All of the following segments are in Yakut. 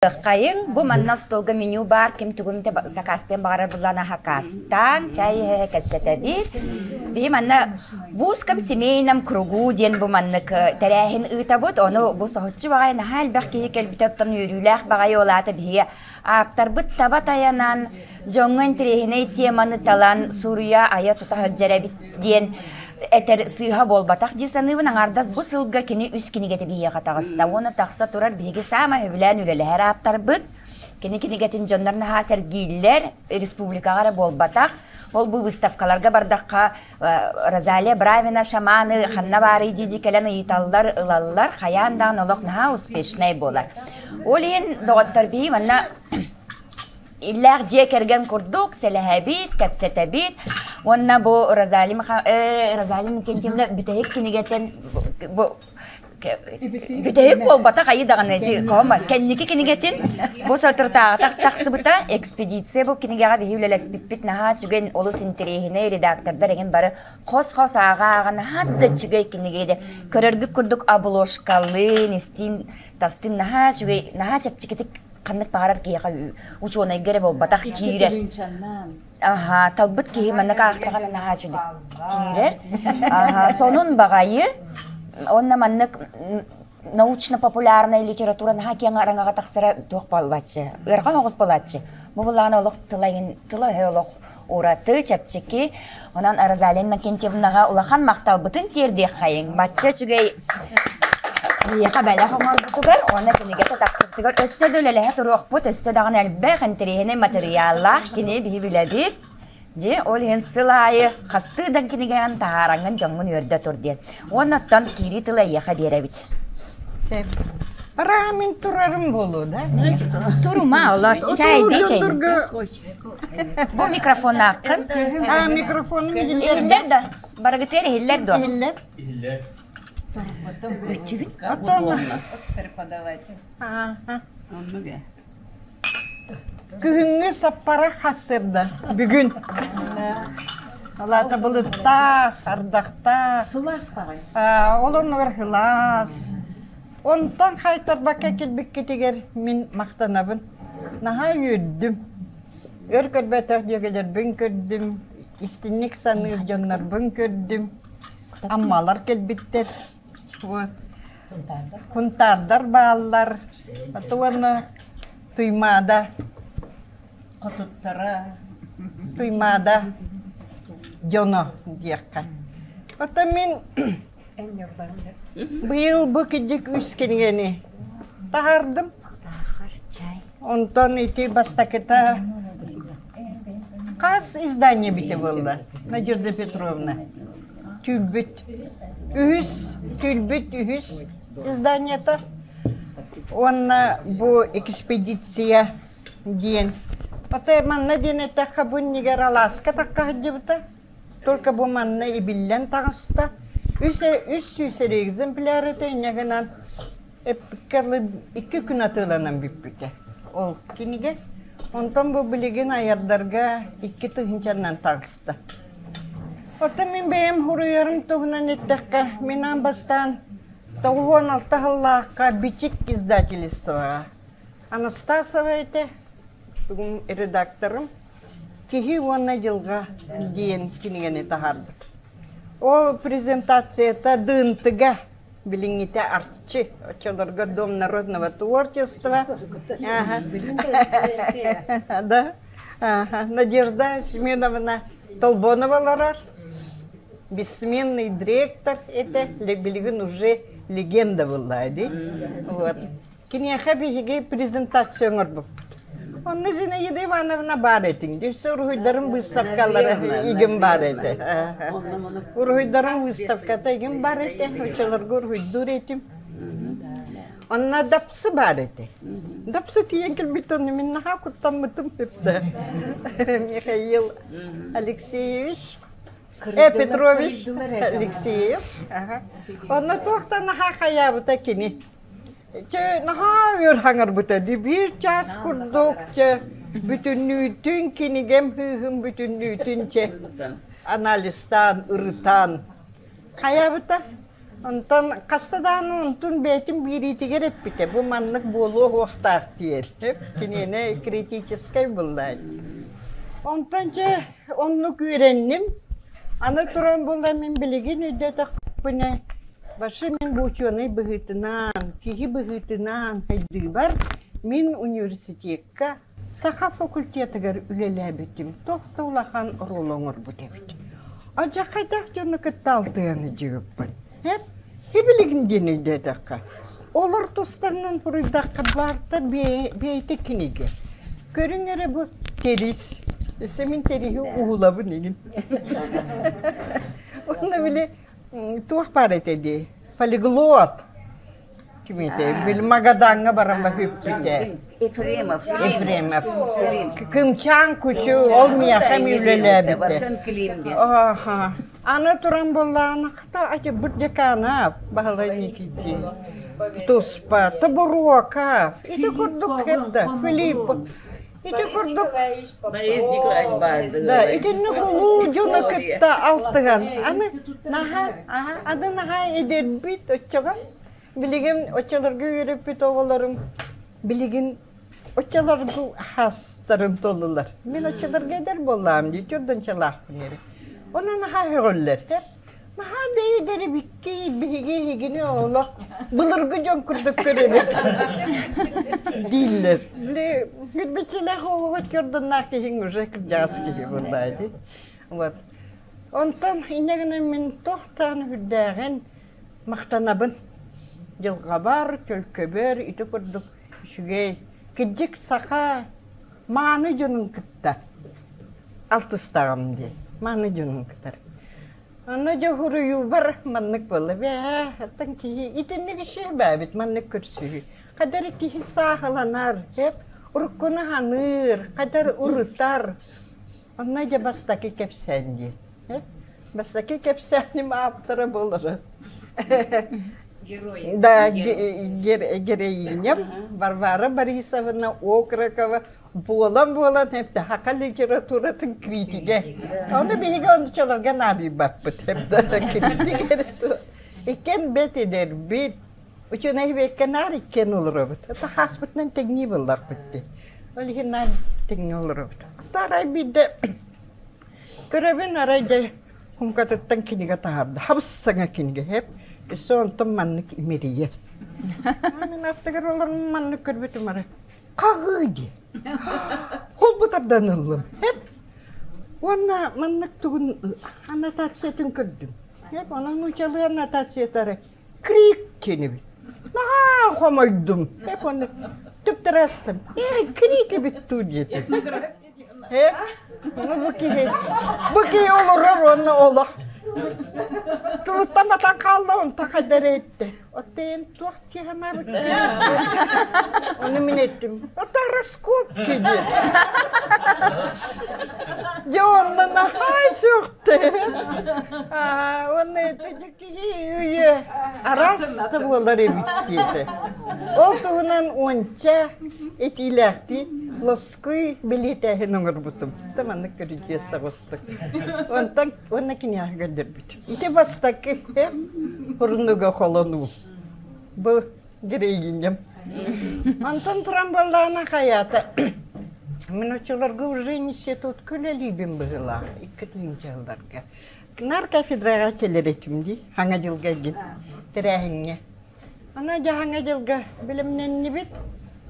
Хайыҥ, бу манна остуолга меню баар, ким тугун сакаастыан баҕарар буллаҕына сакаастаан, чай иһэ кэпсэтэбит. Биһи манна в узком семейном кругу диэн бу маннык тэрээһин ыытабыт. Ону бу соһуччу баҕайы наһаа элбэх киһи кэлбитэ оттон үөрүүлээх баҕайы ол аата биһиги ааптарбыт таба тайанан, дьоҥҥо интэриэһинэй теманы талан суруйа, айа тута сылдьар эбит диэн этэр сыыһа буолбатах дии саныыбын. Аҥаардас бу сылга кини үс кинигэтэ биһиэхэ таҕыста. Уонна тахса турар биһиги саамай сөбүлээн үлэлэһэр ааптарбыт. Кини кинигэтин дьоннор наһаа сэргииллэр, республикаҕа эрэ буолбатах. Ол бу выставкаларга бардахха Розалия Бравина шаманы ханна баарый дии кэлэн ыйыталлар, ылаллар. Хайаан даҕаны олох наһаа успешнай буолар. Ол иһин доҕоттор биһи манна иллээх дьиэ кэргэн курдук сэлэһэбит, кэпсэтэбит. Уонна бу Розалия Розалия Иннокентьевна бүтэһик кинигэтин бу бүтэһик буолбатах айыы даҕаны ити кома кэнники кинигэтин бу соторутааҕытах тахсыбыта экспедиция бу кинигэҕэ биһи үлэлэспиппит наһаа үчүгэй олус интэриэһинэй редактордар эҥин бары хос-хос ааҕа-ааҕа наһаа да үчүгэй кинигэ де көрөргүт курдук обложкалыын истиин тастыын наһаа үчүгэй наһаа чэпчэкитик ханнык баҕарар киһиэхэ учуонайга эрэ буолбатах киирэр. Аха, талбыт киһи маннык аахтаҕына наһаа үчүгэй киирэр. Аха, сонун баҕайы. Онно маннык научно-популярная литература наһаа киэҥ араҥаҕа тахсара туох буоллааччы, ыарахан оҕус буолааччы. Бу буллаҕына олох тыла тыла-өһө олох ураты, чэпчэки. Онон Розалия Иннокентьевнаҕа улахан махталбытын тиэрдиэххэйиҥ. Бачча үчүгэй биһиэхэ бэлэх оҥорбутугар уонна кинигэтэ тахсыбытыгар өссө да үлэлэһэ туруохпут, өссө даҕаны элбэх интэриэһинэй матырыйааллаах кини биһи билэбит. Дии, ол иһин сыл аайы хастыы да кинигэҕин таһаараҥҥын дьоҥҥун үөрдэ тур диэн. Уонна оттон киирии тылы эйиэхэ биэрэбит. Сөп. Бараамын турарым буолуо да? Турума, олор чай чай. Бу микрофоннааххын. А, микрофонум иһиллэр. Иһиллэр да? Барыгытыгар иһиллэр дуо? Иһиллэр. Иһиллэр. Үчүгүн. Оттон Күһүҥҥү саппара хассырда бүгүн. Алаата былыттаах, ардахтаах. Сылаас баҕайы. Ол оннугар сылаас. Онтон хайтарбакка кэлбиккитигэр мин махтанабын. Наһаа үөрдүм. Өр көрбөтөх дьүөгэлэрбин көрдүм, истинник саныыр дьоннорбун көрдүм. Аммалар кэлбиттэр. Вот. Хунтаардар бааллар. Уонна Туймаада. Хотуттара. Туймаада дьоно диэххэ. Оттон мин быйыл бу кидьик үс кинигэни таһаардым. Онтон ити бастакыта хас издание бите буолла, Надежда Петровна? Түүлбүт. Үһүс, түүлбүт үһүс изданиета. Уонна бу экспедиция диэн. Отой манна диэн эттэххэ, бу иннигэр алааска тахха сылдьыбыта. Только бу манна ибиллэн таҕыста. Үс, 300 эрэ экземпляр этэ, инньэ гынан икки күн атыыланан бүппүтэ. Ол кинигэ. Онтон бу билигин айардарга 2 тыһыынчаннан таҕыста. Оттон мин бэйэм суруйарым туһунан эттэххэ, мин аан бастаан 96 сыллаахха Бичик издательствоҕа Анастасова этэ, бүгүн редакторым «Киһи уонна дьылҕа» диэн кинигэни таһаарбыт. Ол презентацията Дыынтыга билиҥҥитэ Арчы, оччолорго Дом народного творчества. Да. Надежда Семеновна Толбонова олорор. Бессменный директор этэ, билигин уже легенда была дии. Вот. Киниэхэ биһиги презентация оҥорбуппут. Онно Зинаида Ивановна баар этиҥ. Өссө уруһуйдарым быыстапкалара игин баар этэ. Уруһуйдарым выставката игин баар этэ. Оччолорго уруһуйдуур этим. Онно Дапсы баар этэ. Дапсы тиийэн кэлбит онно мин наһаа куттаммытым өптө. Михаил Алексеевич Петрович Алексеев. Онно туохтан наһаа хайаабыта кини. Чэ, наһаа өр хаҥарбыта дии, биир чаас курдук, чэ, бүтүннүүтүн кинигэм сыыһын бүтүннүүтүн чэ, анализтаан, ырытаан хайаабыта. Онтон хаста даҕаны онтун бэйэтин биэриитигэр эппитэ, бу маннык буолуо суохтаах диэн. Киниэнэ критическэй булла. Онтон дьэ оннук үөрэнним. Аны туран буолла мин билигин өйдөөтөхпүнэ, башы мин бу учуонай быһыытынан, киһи быһыытынан хайдыыбар мин университекка саха факультетыгар үлэлээбитим туох да улахан оруолу оҥорбут эбит. Алдьархайдаах дьону кытта алтыһан илдьибиппин. Эп, ибилигин диэн өйдөөтөххө, олор тустарынан суруйдахха барыта бэйэтэ кинигэ. Көрүҥ эрэ бу Тэрис. Өссө мин Тэриһи уһулабын игин. Уонна били туох баар этэ дии? Полиглот. Кимите? Били Магадаҥҥа баран баһыыппыта. Ефремов. Ефремов. Кымчаан кучу ол миэхэ үлэлээбитэ. Аха. Аны туран буоллаҕына хата ати бу декана Баһылай Никитин туспа Тобуруоков ити курдук да Филипп ити курдук да итинник улуу дьону кытта алтыһан аны наһаа аны наһаа эдэрбит оччоҕо билигин оччолорго үөрэппит оҕолорум билигин оччолорго хастарын толлулар мин оччолорго эдэр буоллаҕым дии төрдүнчэлаахпын эрэ онон наһаа өҕүллэр наһаа да эдэр эбикки биһиги эһигини олох былыргы дьон курдук көрөбүт дииллэр били билбиччилээх оҕоҕо көрдөннөөх киһиҥ уже кырдьаҕас киһи буоллаа дии вот онтон инньэ гынан мин туох даҕаны үрдээҕин махтанабын дьылҕабар төлкөбөр ити курдук үчүгэй кырдьык саха мааны дьонун кытта алтыстаҕым дии мааны дьонун кытары Онно дьэ уһуруйуубар маннык буолла бээ оттон киһи итинник үчүгэйбээбит маннык көрсүһүү хайдах эрэ киһи сааһыланар эп уруккуну саныыр хайдах эрэ урутар онно дьэ бастакы кэпсээн диэн эп бастакы кэпсээним ааптара буолара Да, героиням Варвара Борисовна Окрокова буолан-буолан эптэ саха литературатын критигэ. Ону биһиги ончаларга наадыйбаппыт. Критик Иккен бэт эдэрбит, учуонай бэккэ наар иккен олоробут. Это хааспытынан тэҥнии булларбыт дии. Ол иһин наар тэҥҥэ олоробут. Арай биирдэ Көрөбүн арай дьэ Хумкатыттан кинигэ таһаарда. Хабыс-саҥа кинигэ һэп. Өссө онтон маннык имэрийэр. Мин аттыгар олорон маннык көрбүтүм арай хаҕыы дии. Холбутардан ыллым. Һэп. Уонна маннык тугун аннотациятын көрдүм. Һэп, онон нуучалыы аннотацията арай крик диэн эбит. Наһаа хомойдум. Һэп, онно түптэрастым. Ээ, крик эбит дуу диэтим. Ээ, бу киһи, бу киһи олорор уонна олох тылыттан батан хаалла онтон хайда эрэ эттэ. Оттон туох киһи санаабыт Ону мин эттим. Это раскопки диэт. Дьэ онно наһаа сүөхтэ. Уонна это киһи үйэ араас да буолар эбит диэтэ. Ол туһунан уонча этиилээхтии лоскуй билиэтээһин оҥорбутум. Та маннык көрүдьүөс соҕустук. Онтон уонна киниэхэ көрдөрбүтүм. Ити бастакы хурунуга холонуу. Бу героиням. Онтон туран буоллаҕына хайаата мин оччолорго уже институтка үлэлиибин быһыылаах икки тыһыынча сылларга. Нар кафедраҕа кэлэр этим дии, хаҥа дьылга дьин тэрээһиҥҥэ. Аны дьаһаҥа дьылга бэлэмнэннибит.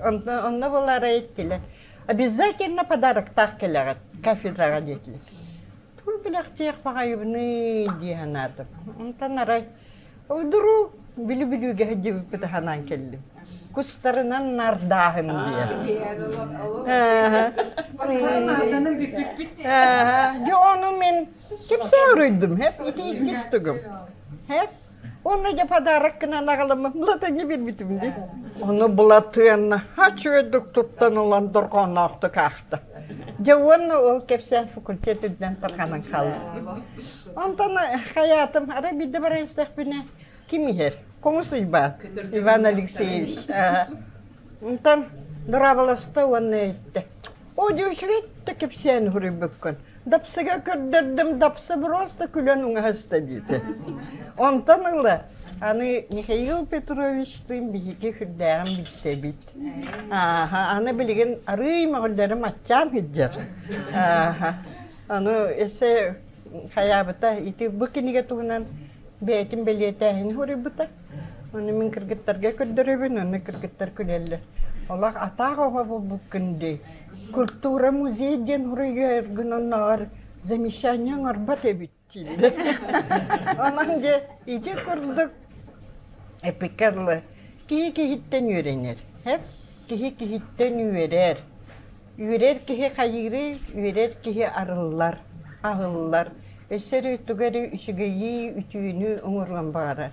Онно буолаары эттилэр. Обязательно подароктаах кэлэҕит кафедраҕа диэтилэр. Тугу билэхтиэх баҕайыбыный дии санаатым. Онтон арай вдруг бүлү-бүлүүгэ сылдьыбыппыт санаан кэллим. Кустарынан нардааһын диэн. Дьэ ону мин кэпсээ уруйдум, ити иккис тугум. Уонна дьэ подарок гынан аҕаламмын Былатыаҥҥа биэрбитим дии. Ону Былатыан наһаа үчүгэйдик туттан ылан дорҕоонноохтук аахта. Дьэ уонна ол кэпсээн факультет үрдүнэн тарҕанан хаалла. Онтон хайаатым, арай биирдэ баран истэхпинэ ким иһэр? Хомус Уйбаан, Иван Алексеевич. Онтон дорооболосто уонна эттэ. Оо, дьэ үчүгэй да кэпсээн суруйбуккун. Дапсыга көрдөрдүм, дапсы просто күлэн уҥаһыста диэтэ. Онтон ыла Аны Михаил Петровичтыын биһиги сүрдээҕин билсэбит. Ааха, аны билигин арыый мөҕүллэрим аччаан сылдьар. Ааха, аны эссе хайаабыта ити бу кинигэ туһунан бэйэтин бэлиэтээһини суруйбута. Ону мин кыргыттарга көрдөрөбүн, ону кыргыттар күлэллэр. Олох атаах оҕо буолбуккун дии. Культура музей диэн суруйаргын оннооҕор замечание оҥорбот эбит дииллэр. Онон дьэ ити курдук эпиккэ дылы киһи киһиттэн үөрэнэр. Киһи киһиттэн үөрэр. Үөрэр киһи хайыырый, үөрэр киһи арыллар, аһыллар, өссө эрэ тугу эрэ үчүгэйи, үтүөнү оҥоруон баҕарар.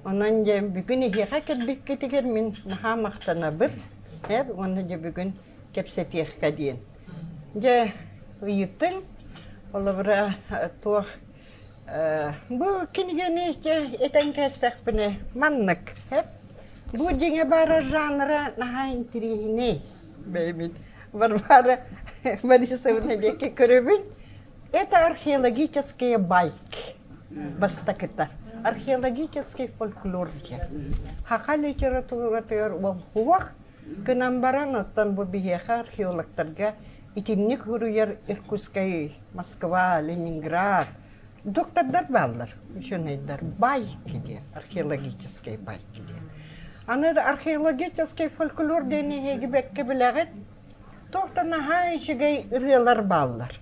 Онон дьэ бүгүн эһиэхэ кэлбиккитигэр мин наһаа махтанабын, эр уонна дьэ бүгүн кэпсэтиэххэ диэн. Дьэ ыйытыҥ, холобура туох бу кинигэни дьэ этэн кээстэхпинэ маннык Бу дьиҥэ баара жанра наһаа интэриэһинэй. Бэйэбит Варвара Борисовна диэки көрөбүн. Это археологические байки бастакыта. Археологический фольклор диэн. Саха литературатыгар уох гынан баран, оттон бу биһиэхэ археологтарга итинник суруйар Иркутскай, Москва, Ленинград доктордар бааллар, ученыйдар, байки диэн, археологическай байки диэн. Аны археологическай фольклор диэн эһиги бэккэ билэҕит, туох да наһаа үчүгэй ырыалар бааллар.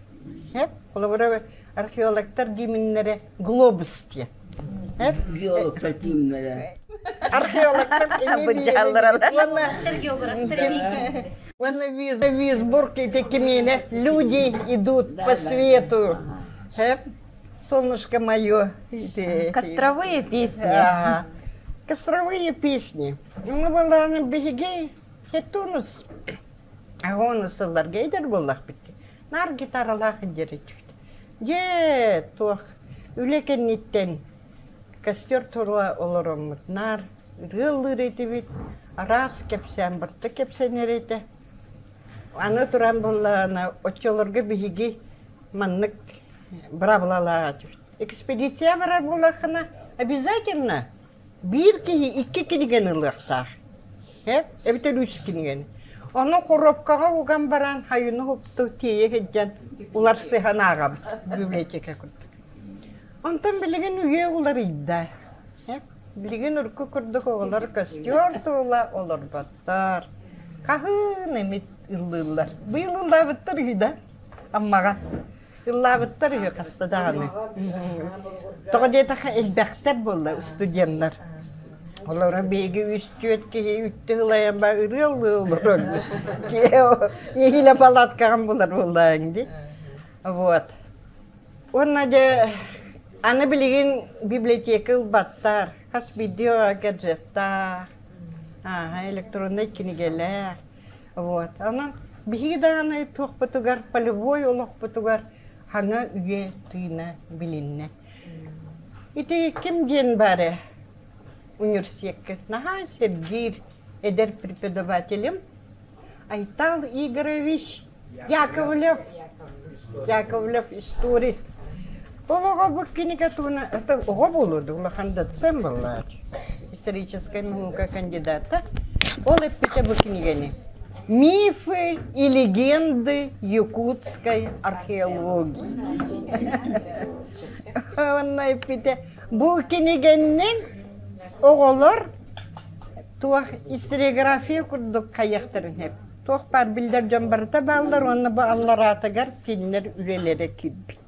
Эп, холобура, археологтар гимннэрэ глобус диэн. Эп, Геологтар гимннэрэ. Археологтар Уонна Висбург ити кимиэнэ люди идут по свету. Солнышко мое. Костровые песни. Костровые песни. Мы была биһиги хетунус. Агоны сылларга эдэр буоллахпыт. Нар гитаралаах дьэритибит. Дьэ, туох үлэ кэнниттэн костер тула олороммут наар ырыалыыр этибит, араас кэпсээн барыта кэпсэнэр этэ. Аны туран буоллаҕына, оччолорго биһиги маннык быраабылалаах этибит. Экспедиция барар буоллаххына, обязательно биир киһи икки кинигэни ылыахтаах. Э? Эбэтэр үс кинигэни. Ону коробкаҕа уган баран хайыны уһукту тиэйэ сылдьан уларсыһан ааҕабыт библиотека курдук. Онтон билигин үйэ уларыйда. Билигин урукку курдук оҕолор костер тула олорботтор. Хаһыын эмит ыллыыллар. Быйыл ыллаабыттар үһү да Аммаҕа. Ыллаабыттар үһү хаста даҕаны. Тоҕо диэтэххэ элбэхтэр буолла студеннар. Олоро биһиги үс-түөрт киһи үттэ ылайан ба ырыа ыллыы олорон. Нэһиилэ палаткаҕын булар буоллаҕыҥ дии. Вот. Уонна дьэ аны билигин библиотека ылбаттар, хас биирдии оҕо гаджеттаах, ааһа электроннай кинигэлээх. Вот. Онон биһиги даҕаны туохпутугар полевой олохпутугар хаҥа үйэ тыына билиннэ. Ити ким диэн баары университекка наһаа сэргиир эдэр преподавателим Айтал Игоревич Яковлев, Яковлев историк. Ол оҕо бу кинигэ туһунан это оҕо буолуо да улахан доцент буоллаҕа историческай наука кандидата. Ол эппитэ бу кинигэни «Мифы и легенды якутской археологии». Онно эппитэ бу кинигэннэн оҕолор туох историография курдук хайыахтарын сөп. Туох баар биллэр дьон барыта бааллар уонна бу аллараатыгар кинилэр үлэлэрэ киирбит.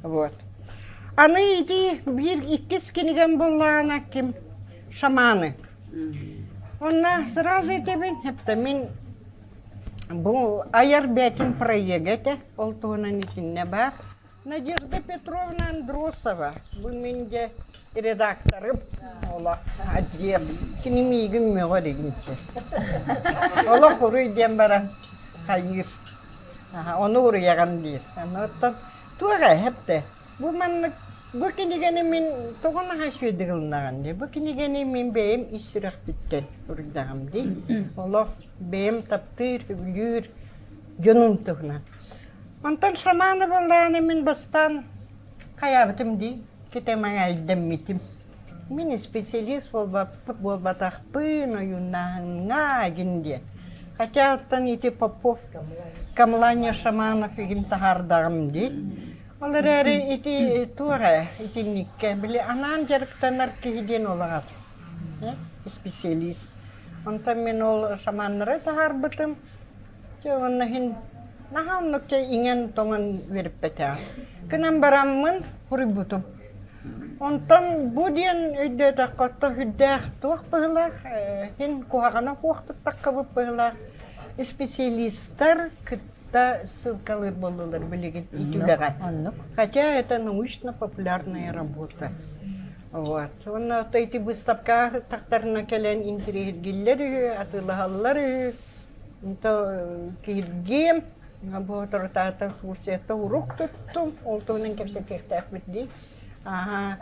Вот. Аны ити биир иккис кинигэм буоллаҕына ким шаманы. Онно сразу этэбин, это мин бу айар бээтин проега этэ, ол туһунан итиннэ баар. Надежда Петровна Андросова, бу мин дьэ редакторым олох отдел. Кини миигин мөҕөр игинчи. Олох уруй диэн баран хайыыр. Ону уруйаҕын диир. Оттон туох эһэптэ? Бу маннык бу кинигэни мин тоҕо наһаа үчүгэйдик ылынаҕын дии. Бу кинигэни мин бэйэм ис сүрэхпиттэн уруйдаҕым дии. Олох бэйэм таптыыр, сөбүлүүр дьонум туһунан. Онтон шаманы буоллаҕына мин бастаан хайаабытым дии, китэмэҥэйдэммитим. Мин специалист буолбатахпын, ойууннааһыҥҥа игин диэн. Хотя оттон ити Попов Камлания Шаманов игин таһаардаҕым дии. Ол эрээри ити туох ээ, итинниккэ били анаан дьарыктанар киһи диэн олоҕор специалист. Онтон мин ол шаманнары таһаарбытым. Дьэ уонна иһин наһаа оннук дьэ иҥэн-тоҥон үөрэппэтэҕим. Гынан бараммын суруйбутум. Онтон бу диэн өйдөөтөххө отто сүрдээх туох быһыылаах, иһин куһаҕана суохтук таххабыт быһыылаах. Специалистар кытта ссылкалыыр буоллулар билигин ити үлэҕэ. Хотя это научно-популярная работа. Вот. Уонна ити быыстапкаҕа тахтарына кэлэн интириэһиргиллэр үһү, атыылаһаллар үһү. Киһиргиэм, бу соторутааҕыта Турцияттан уруок туттум, ол туһунан кэпсэтиэхтээхпит дии. Аһаа,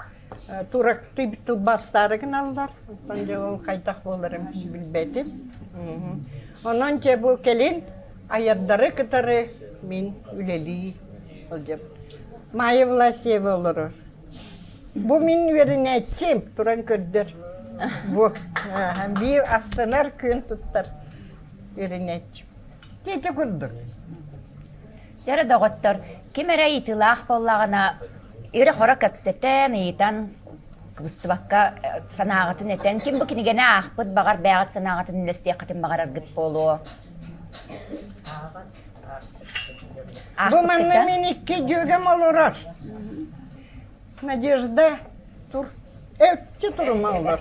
турактыы тылбаастаары гыналлар, оттон дьэ ол хайдах буоларын билбэтим. Онон дьэ бу кэлин айардары кытары мин үлэлии сылдьабын. Майя Власьева олорор. Бу мин үөрэнээччим, туран көрдөр. Бу биир астынар күн туттар үөрэнээччим. Тиэтэ курдук. Дьэ доҕоттор, ким эрэ ыйытыылаах буоллаҕына, ирэ-хоро кэпсэтэн, ыйытан, кыбыстыбакка санааҕытын этэн, ким бу кинигэни аахпыт, баҕар бэйэҕит санааҕытын үллэстиэххитин баҕараргыт буолуо. Бу манна мин икки дьүөгэм олорор. Надежда тур өттү турумаллар.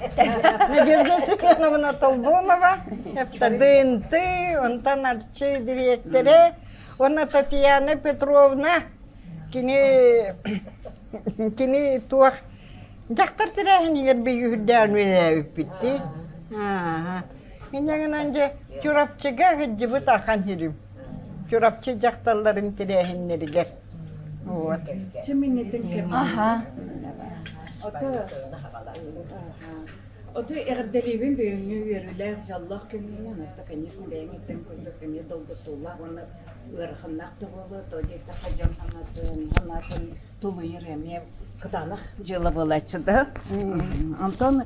Надежда Семеновна Толбонова, ФТДНТ, онтон Арчы дириэктэрэ, уонна Татьяна Петровна кини кини туох дьахтар тэрээһинигэр биһиги үлэлээбиппит дии. Инньэ гынан дьэ Чурапчыга сылдьыбыт ахан сирим. Чурапчы дьахталларын тэрээһиннэригэр. Вот. Аха. Ото эҕэрдэлиибин бүгүҥҥү үөрүүлээх, дьоллоох күҥҥүнэн, ото, конечно, бэйэҥ иттэн курдук эмиэ долгутуулаах уонна ыараханнаах да буолуо, то диэтэххэ дьон санаатын, санаатын тулуйар эмиэ кытаанах дьыала буолааччы да. Онтон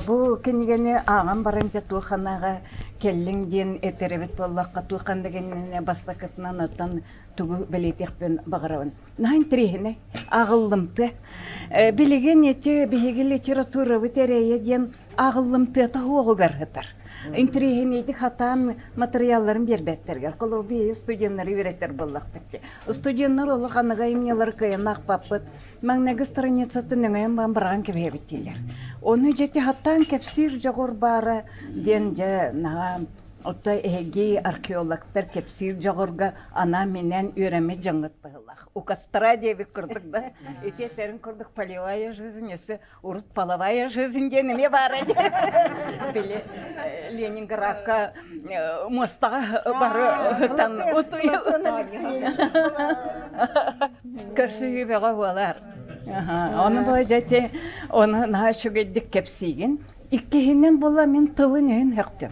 бу кинигэни ааҕан баран дьэ туох санааҕа кэллиҥ диэн этэр эбит буоллахха, туох ханнык иннинэ бастакытынан оттон тугу бэлиэтиэхпин баҕарабын. Наһаа интэриэһинэй, ааҕыллымтыа. Билигин ити биһиги литературабыт эрэйэ диэн ааҕыллымтыата суоҕугар сытар. Интэриэһинэйдик хатаан матырыйаалларын биэрбэттэргэр. Холобур, биһиги студеннары үөрэтэр буоллахпыт дии. Студеннар олох аныгы айымньылары кыайан аахпаппыт. Маҥнайгы страницатын өҥөйөн баран быраҕан кэбиһэбит дииллэр. Ону дьэ ити хаттаан кэпсиир дьоҕур баара диэн дьэ наһаа Оттон эһиги археологтар кэпсиир дьоҕурга анаан-минээн үөрэммит дьоҥҥут быһыылаах. У костра диэбит курдук да. Ити этэрин курдук полевая жизнь өссө урут половая жизнь диэн эмиэ баара дии. Били Ленинградка муостаҕа бары ытан Көрсүһүү бөҕө буолар. Ону бу дьэ ону наһаа үчүгэйдик кэпсиигин. Иккиһинэн буолла мин тылын-өһүн һөхтүм.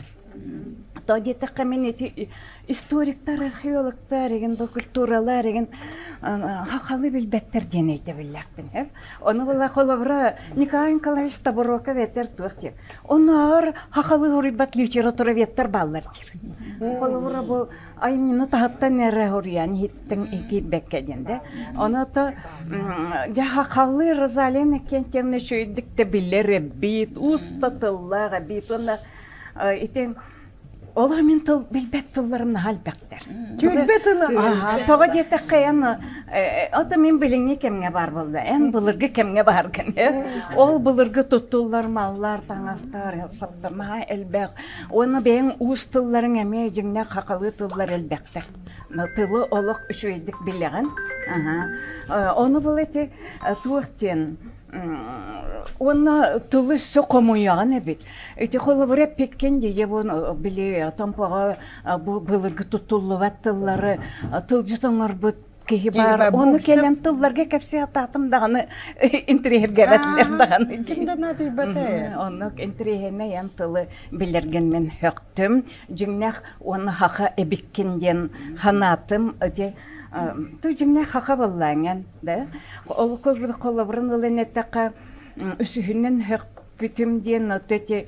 То диэтэххэ мин ити историктар, археологтар, игин бу культуралар игин хахалы билбэттэр диэн өйдөбүллээхпин. Ону була холобура Николай Николаевич Табуроков этэр туох диэн. Онноор хахалы хоруйбат литературоведтар бааллар диир. Холобура бу айымньыны таһыттан эрэ хоруйан иһиттэн киирбэккэ диэн да. Ону то дьэ хахалы Розалия Иннокентьевна үчүгэйдик да билэр эбит, уста тыллаах эбит уонна ити Олох мин тыл билбэт тылларым наһаа элбэхтэр. Түөлбэ тыла. Тоҕо диэтэххэ эн ото мин билиҥҥи кэмҥэ баар буолла. Эн былыргы кэмҥэ бааргын. Ол былыргы туттуллар маллар, таҥастар, саптар наһаа элбэх. Уонна бэйэҥ уус тылларыҥ эмиэ дьиҥнээх хахалыы тыллар элбэхтэр. Тылы олох үчүгэйдик билэҕин. Ону был ити туох диэн Уонна тылы өссө хомуйаҕын эбит. Ити холобура эппиккин дии бу били Томпоҕо бу былыргы туттуллубат тыллары тылдьыт оҥорбут киһи баар. Ону кэлэн тылларга кэпсии сатаатым даҕаны интириэһиргээбэтилэр даҕаны. Ким да наадыйбата. Оннук интириэһинэй эн тылы билэргин мин һөхтүм. Дьиҥнээх уонна хаха эбиккин диэн санаатым. Ити ту дьиҥнээх хаха буоллааҥ да. Ол холобурун ылан эттэххэ, үсүһүнэн һөхтүм. Сөхпүтүм диэн ото ити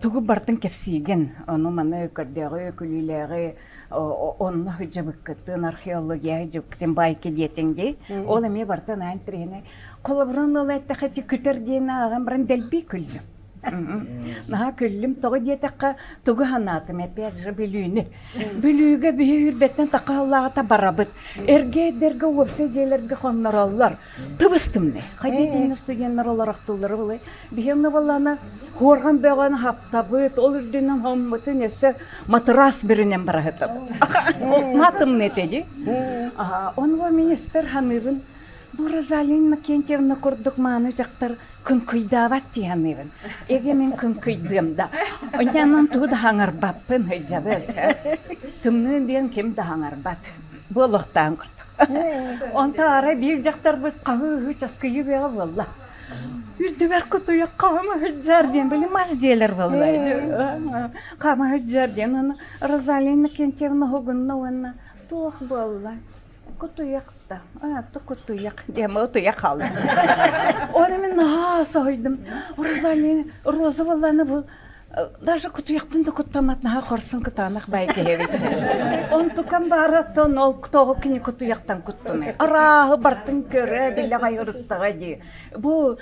тугу бартын кэпсиигин, ону маны көрдөөҕү, күлүүлээҕи онно сылдьыбыккытын, археология сылдьыбыккытын байки диэтиҥ дии. Ол эмиэ бартын аан тириһинэ. Холобурун ыл эттэххэ ити күтэр диэн ааҕан баран дэлби күллүм. Наһаа күллүм. Тоҕо диэтэххэ, тугу санаатым, опять же, Бүлүүнү. Бүлүүгэ биһи үрбэттэн таххаллааҕыта барабыт. Эргэ эрдэргэ уопсай дьиэлэргэ хоннороллор. Тыбыстымны. Хайдытинна студеннар олорохтуллары былай. Биһиэннэ буоллаана хуорҕан бөҕөн хаптабыт, ол үрдүнэн хоммутун өссө матрас бүрүнэн бараһытабыт. Матымны этеди. Онго мин испэр ханыыбын Бу Розалия Иннокентьевна курдук мааны дьахтар кыҥкыйдаабат дии саныыбын. Эгэ мин кыҥкыйдыам да. Онньанан тугу да хаҥарбаппын сылдьабыт. Тымныы диэн ким да хаҥарбат. Буолуохтаан курдук. Онто арай биир дьахтарбыт хаһыы-ыһыы часкыйыы бөҕө буолла. Үрдүбэр кутуйах хаама сылдьар диэн били мас дьиэлэр буолла. Хаама сылдьар диэн аны Розалия Иннокентьевна уһугунна уонна туох буолла? Кутуйах да, а, кутуйах диэм утуйах хаалла. Оны мин наһаа соһуйдум. Розалия, Роза буоллаана бу даже кутуйахтан да куттаммат наһаа хорсун кытаанах бай киһи эбит. Онтукам баараттан ол тоҕо кини кутуйахтан куттунай. Арааһы бартын көрө билэ айырыттаҕа дии. Бу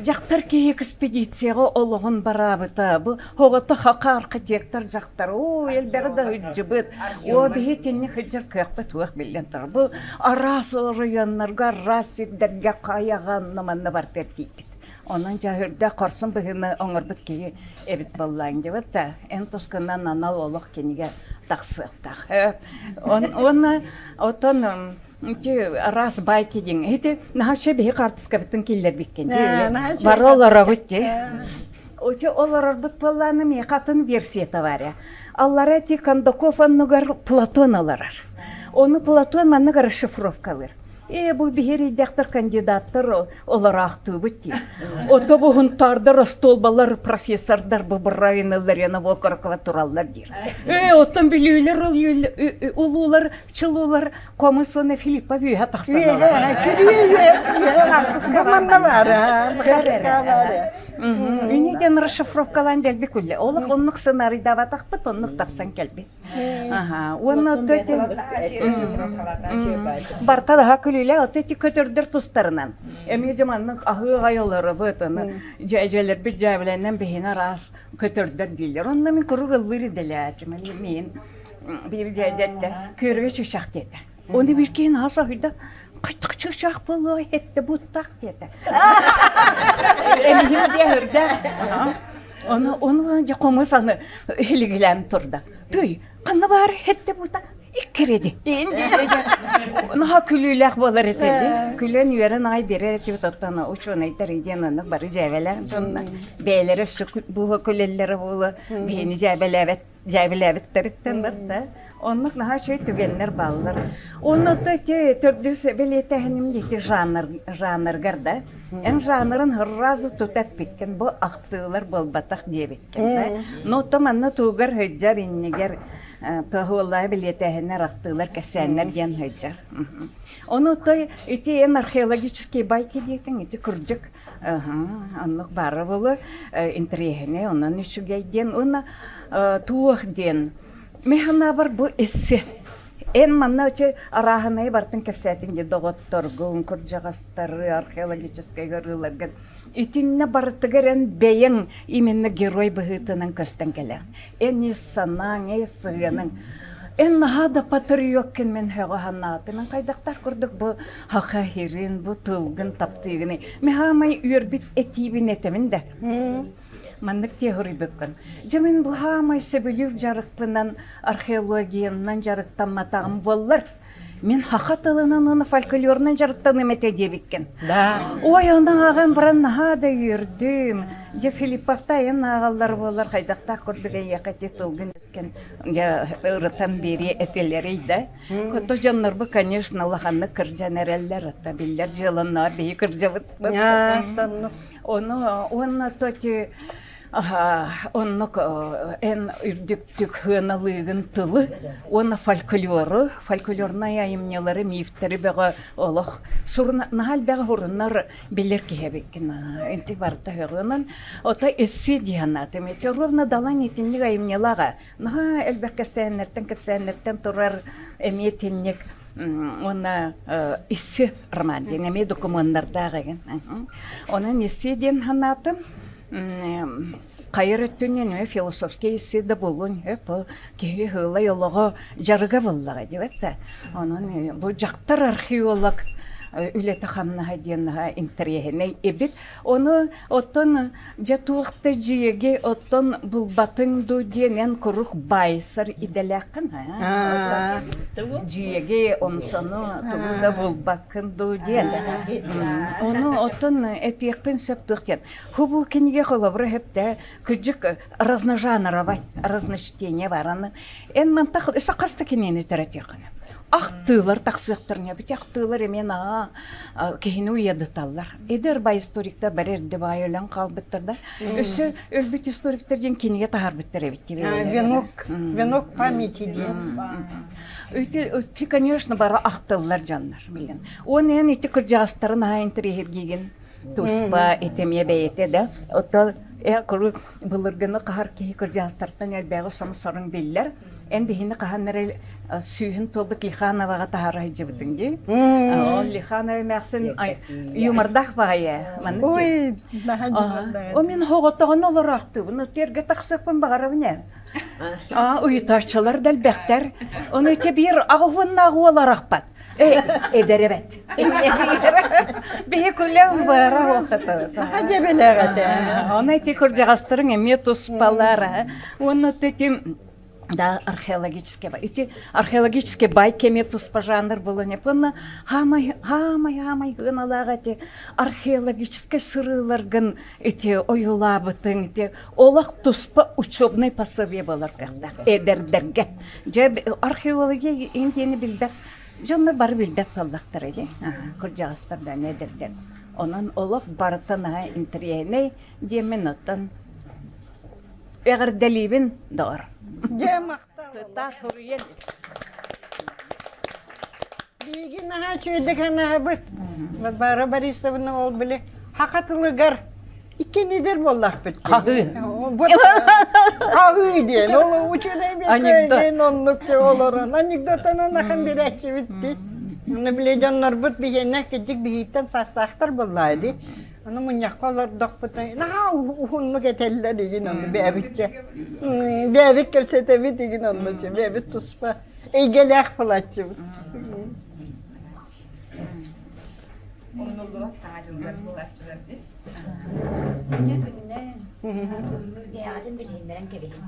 дьахтар киһи экспедицияҕа олоҕун бараабыта. Бу оҕото хака архитектор дьахтар. Оо, элбэҕи да сылдьыбыт. Оо, биһи итинник сылдьар кыахпыт суох биллэн турар. Бу араас оройуоннарга, араас сирдэргэ хайаҕа манна барытыгар тиийбит. Онон дьаһырда хорсун быһыыны оҥорбут киһи эбит буоллаан дьыбыт да, эн тускунан анал олох кинигэ тахсыахтаах. Уонна отон Ити араас байки диэн. Ити наһаа биһи хаартыскабытын киллэрбиккин. Бары олоробут дии. Ити олорорбут буоллаана миэхэ атын версията бар. Аллара ити Кондаков оннугар Платон олорор. Ону Платон маннык расшифровкалыыр. Ээ, бу биһирийдэхтэр кандидаттар олораахтыыбыт дии. Ото бу хунтаардар, остуолбалар, профессордар бу Бравиналар, Яна Волкорокова тураллар диир. Ээ, оттон бүлүүлэр улуулар Чулуулар Комус уонна Филиппов үөһэ тахсан Манна баара. Үнүтэн расшифровкалаан дэлби күллэ. Олох оннук сценарийдаабатахпыт, оннук тахсан кэлбит. Аха. Уонна барта даха күлүүлэ, ото ити көтөрдөр тустарынан. Эмиэ дьэ маннык аһыы айыларыбыт, аны дьээдьэлэрбит дьээбэлэнэн биһини араас көтөрдөр дииллэр. Онно мин куруук ыллыыр идэлээтим. Мин биир дьээдьэттэ күөрүгэ чычах диэтэ. Оны бир киһи наһаа соһуйда. Хайтах чычах буолуой этте буттах диэтэ. Эмиһим диэ хөрдө. Оны оны дьэ хомус аны хилигилээн турда. Тый, ханна баар хетте бута иккереди. Наһаа күлүүлээх буолар этэ. Күлэн үөрэн аҕай берер этибит оттон учуонайдар диэн оннук бары дьээбэлээх дьонно бэйэлэрэ өссө буһа күлэллэрэ буолуо биһини дьээбэлээбэт дьээбэлээбиттэриттэн батта оннук наһаа үчүгэй түгэннэр бааллар. Онно ити төрдүс бэлиэтээһиним ити жанр жанргар да эн жанрын сразу тута эппиккин бу ахтыылар буолбатах диэбиккин да. Но то манна туугар сылдьар иннигэр тоһуоллаа бэлиэтээһиннэр ахтыылар кэпсээннэр диэн сылдьар. Ону той ити эн археологический байки диэтиҥ ити кырдьык Оннук баара буолуо интэриэһинэй, онон үчүгэй диэн уонна туох диэн мин санаабар бу эссе эн манна оче арааһынайы бартын кэпсээтиҥ дии доҕотторгун, кырдьаҕастары, археологическай ырыыларгын итиннэ барытыгар эн бэйэҥ именно герой быһыытынан көстөн кэлэҕин. Эн ис санааҥ, ис сыһыаныҥ Эн наһаа да патриоккын мин һөҕө санаатым. Мин хайдахтаах курдук бу хаха хирин, бу тылгын таптыыгыный. Мин хаамай үөрбүт этиибин этэбин да. Маннык тиэһуруйбуккун. Дьэ мин бу хаамай сөбүлүүр дьарыкпынан археологиянан дьарыктамматаҕым буоллар. Мин хаха тылынан уонна фольклорунан дьарыктаныам этэ диэбиккин. Да. Ой, ону ааҕан баран наһаа да үөрдүм. Дьэ Филипповта айан ааҕаллар буоллар хайдахтаах курдук эйиэхэ ити тылгын өскөн дьэ ырытан биэриэ этилэрий да. Хото дьоннорбу, конечно, улаханнык кырдьан эрэллэр, отто биллэр дьыаланнаар биһи кырдьабыт. Ону уонна то ти. Оннук эн үрдүктүк сыаналыыгын тылы уонна фольклору, фольклорнай айымньылары, мифтэри бөҕө олох сурун наһаа элбэҕи сурунар билэр киһи эбиккин. Инти барыта һөҕүөнэн ото эссе дии санаатым. Ити ровно Далан итинник айымньылааҕа наһаа элбэх кэпсээннэртэн кэпсээннэртэн турар эмиэ итинник уонна эссе роман диэн эмиэ докумуоннардаах эгин. Онон эссе диэн санаатым. Хайар өттүнэн эмиэ философскай эссе да буолуон сөп. Киһи ыһыылай олоҕо дьарыга буоллаҕа диэбэт да. Онон бу дьахтар археолог үлэтэ-хамнаһа диэн наһаа интэриэһинэй эбит. Ону оттон дьэ туох да дьиэги оттон булбатыҥ дуу диэн эн куруук баайсар идэлээххин аа дьиэги омсону тугу да булбаккын дуу диэн. Ону оттон этиэхпин сөп туох диэн. Ху бу кинигэ холобура сөптөө кырдьык разножанровай разночтение бар. Аны эн мантах өссө хас да кинигэни төрөтүөххүнэ. Ахтыылар тахсыахтарын эбит. Ахтыылар эмиэ наһаа киһини уйадыталлар. Эдэр бай историктар бары эрдэ баай өлөн хаалбыттар да. Өссө өлбүт историктар диэн кинигэ таһаарбыттар эбит. Венок, венок памяти диэн. Ити, конечно, бары ахтыллар дьоннор билин. Уон эн ити кырдьаҕастарын наһаа интэриэһиргиигин туспа итэмиэ бэйэтэ да. Оттон э куруук былыргыны хаһар киһи кырдьаҕастартан элбэҕи сомсорун биллэр. Эн биһини хаһан эрэ сүүһүн туолбут Лихановаҕа таһаара сылдьыбытыҥ дии. Ол Лиханова эмээхсин юмордаах баҕайы. Ой, наһаа О, мин хоҕотоҕун олороохтуубун, эргэ тахсыахпын баҕарабын ээ. Аа, уйутааччылар да элбэхтэр. Ону ити биир аҕыһуоннаах уол арахпат. Э, эдэр эбэт. Биһи күлэн бара уохатабыт. Наһаа дьэбэлээх этэ. Ону ити кырдьаҕастарыҥ эмиэ туспалар. Уонна ити да археологический ити археологический бай кэми туспа жанр было не пынна хаамай хаамай хаамай гыналаах эти археологический сырыыларгын ити ойуулаабытыҥ ити олох туспа учебный пособие болар кыахтаах эдэрдэргэ дьэ археология индияны билбэт дьоннор бары билбэт буоллахтара дии кырдьаҕастар да эдэрдэр онон олох барыта наһаа интэриэһинэй диэммин оттон Эҕэрдэлиибин, доҕор. Дьэ, махтал. Кытаат суруйан Биһиги наһаа үчүгэйдик санаабыт. Варвара Борисовна ол били саха тылыгар иккинидер буоллахпыт. Хаһыы. Хаһыы диэн. Ол учуонай диэн оннук олорон. Анекдотанан ахан биэрээччибит дии. Оны били дьоннорбут биһиэнэ кырдьык биһииттэн саастаахтар буоллаа дии. Ону мунньахха олордохпутуна наһаа уһуннук этэллэр игин ону бэйэбитчэ бэйэбит кэпсэтэбит игин оннучу бэйэбит туспа эйгэлээх булааччыбыт. Умнуллубат саҥа дьыллар буолааччылар дии. Ити күннэн бэйэҕитин билиһиннэрэн кэбиһин.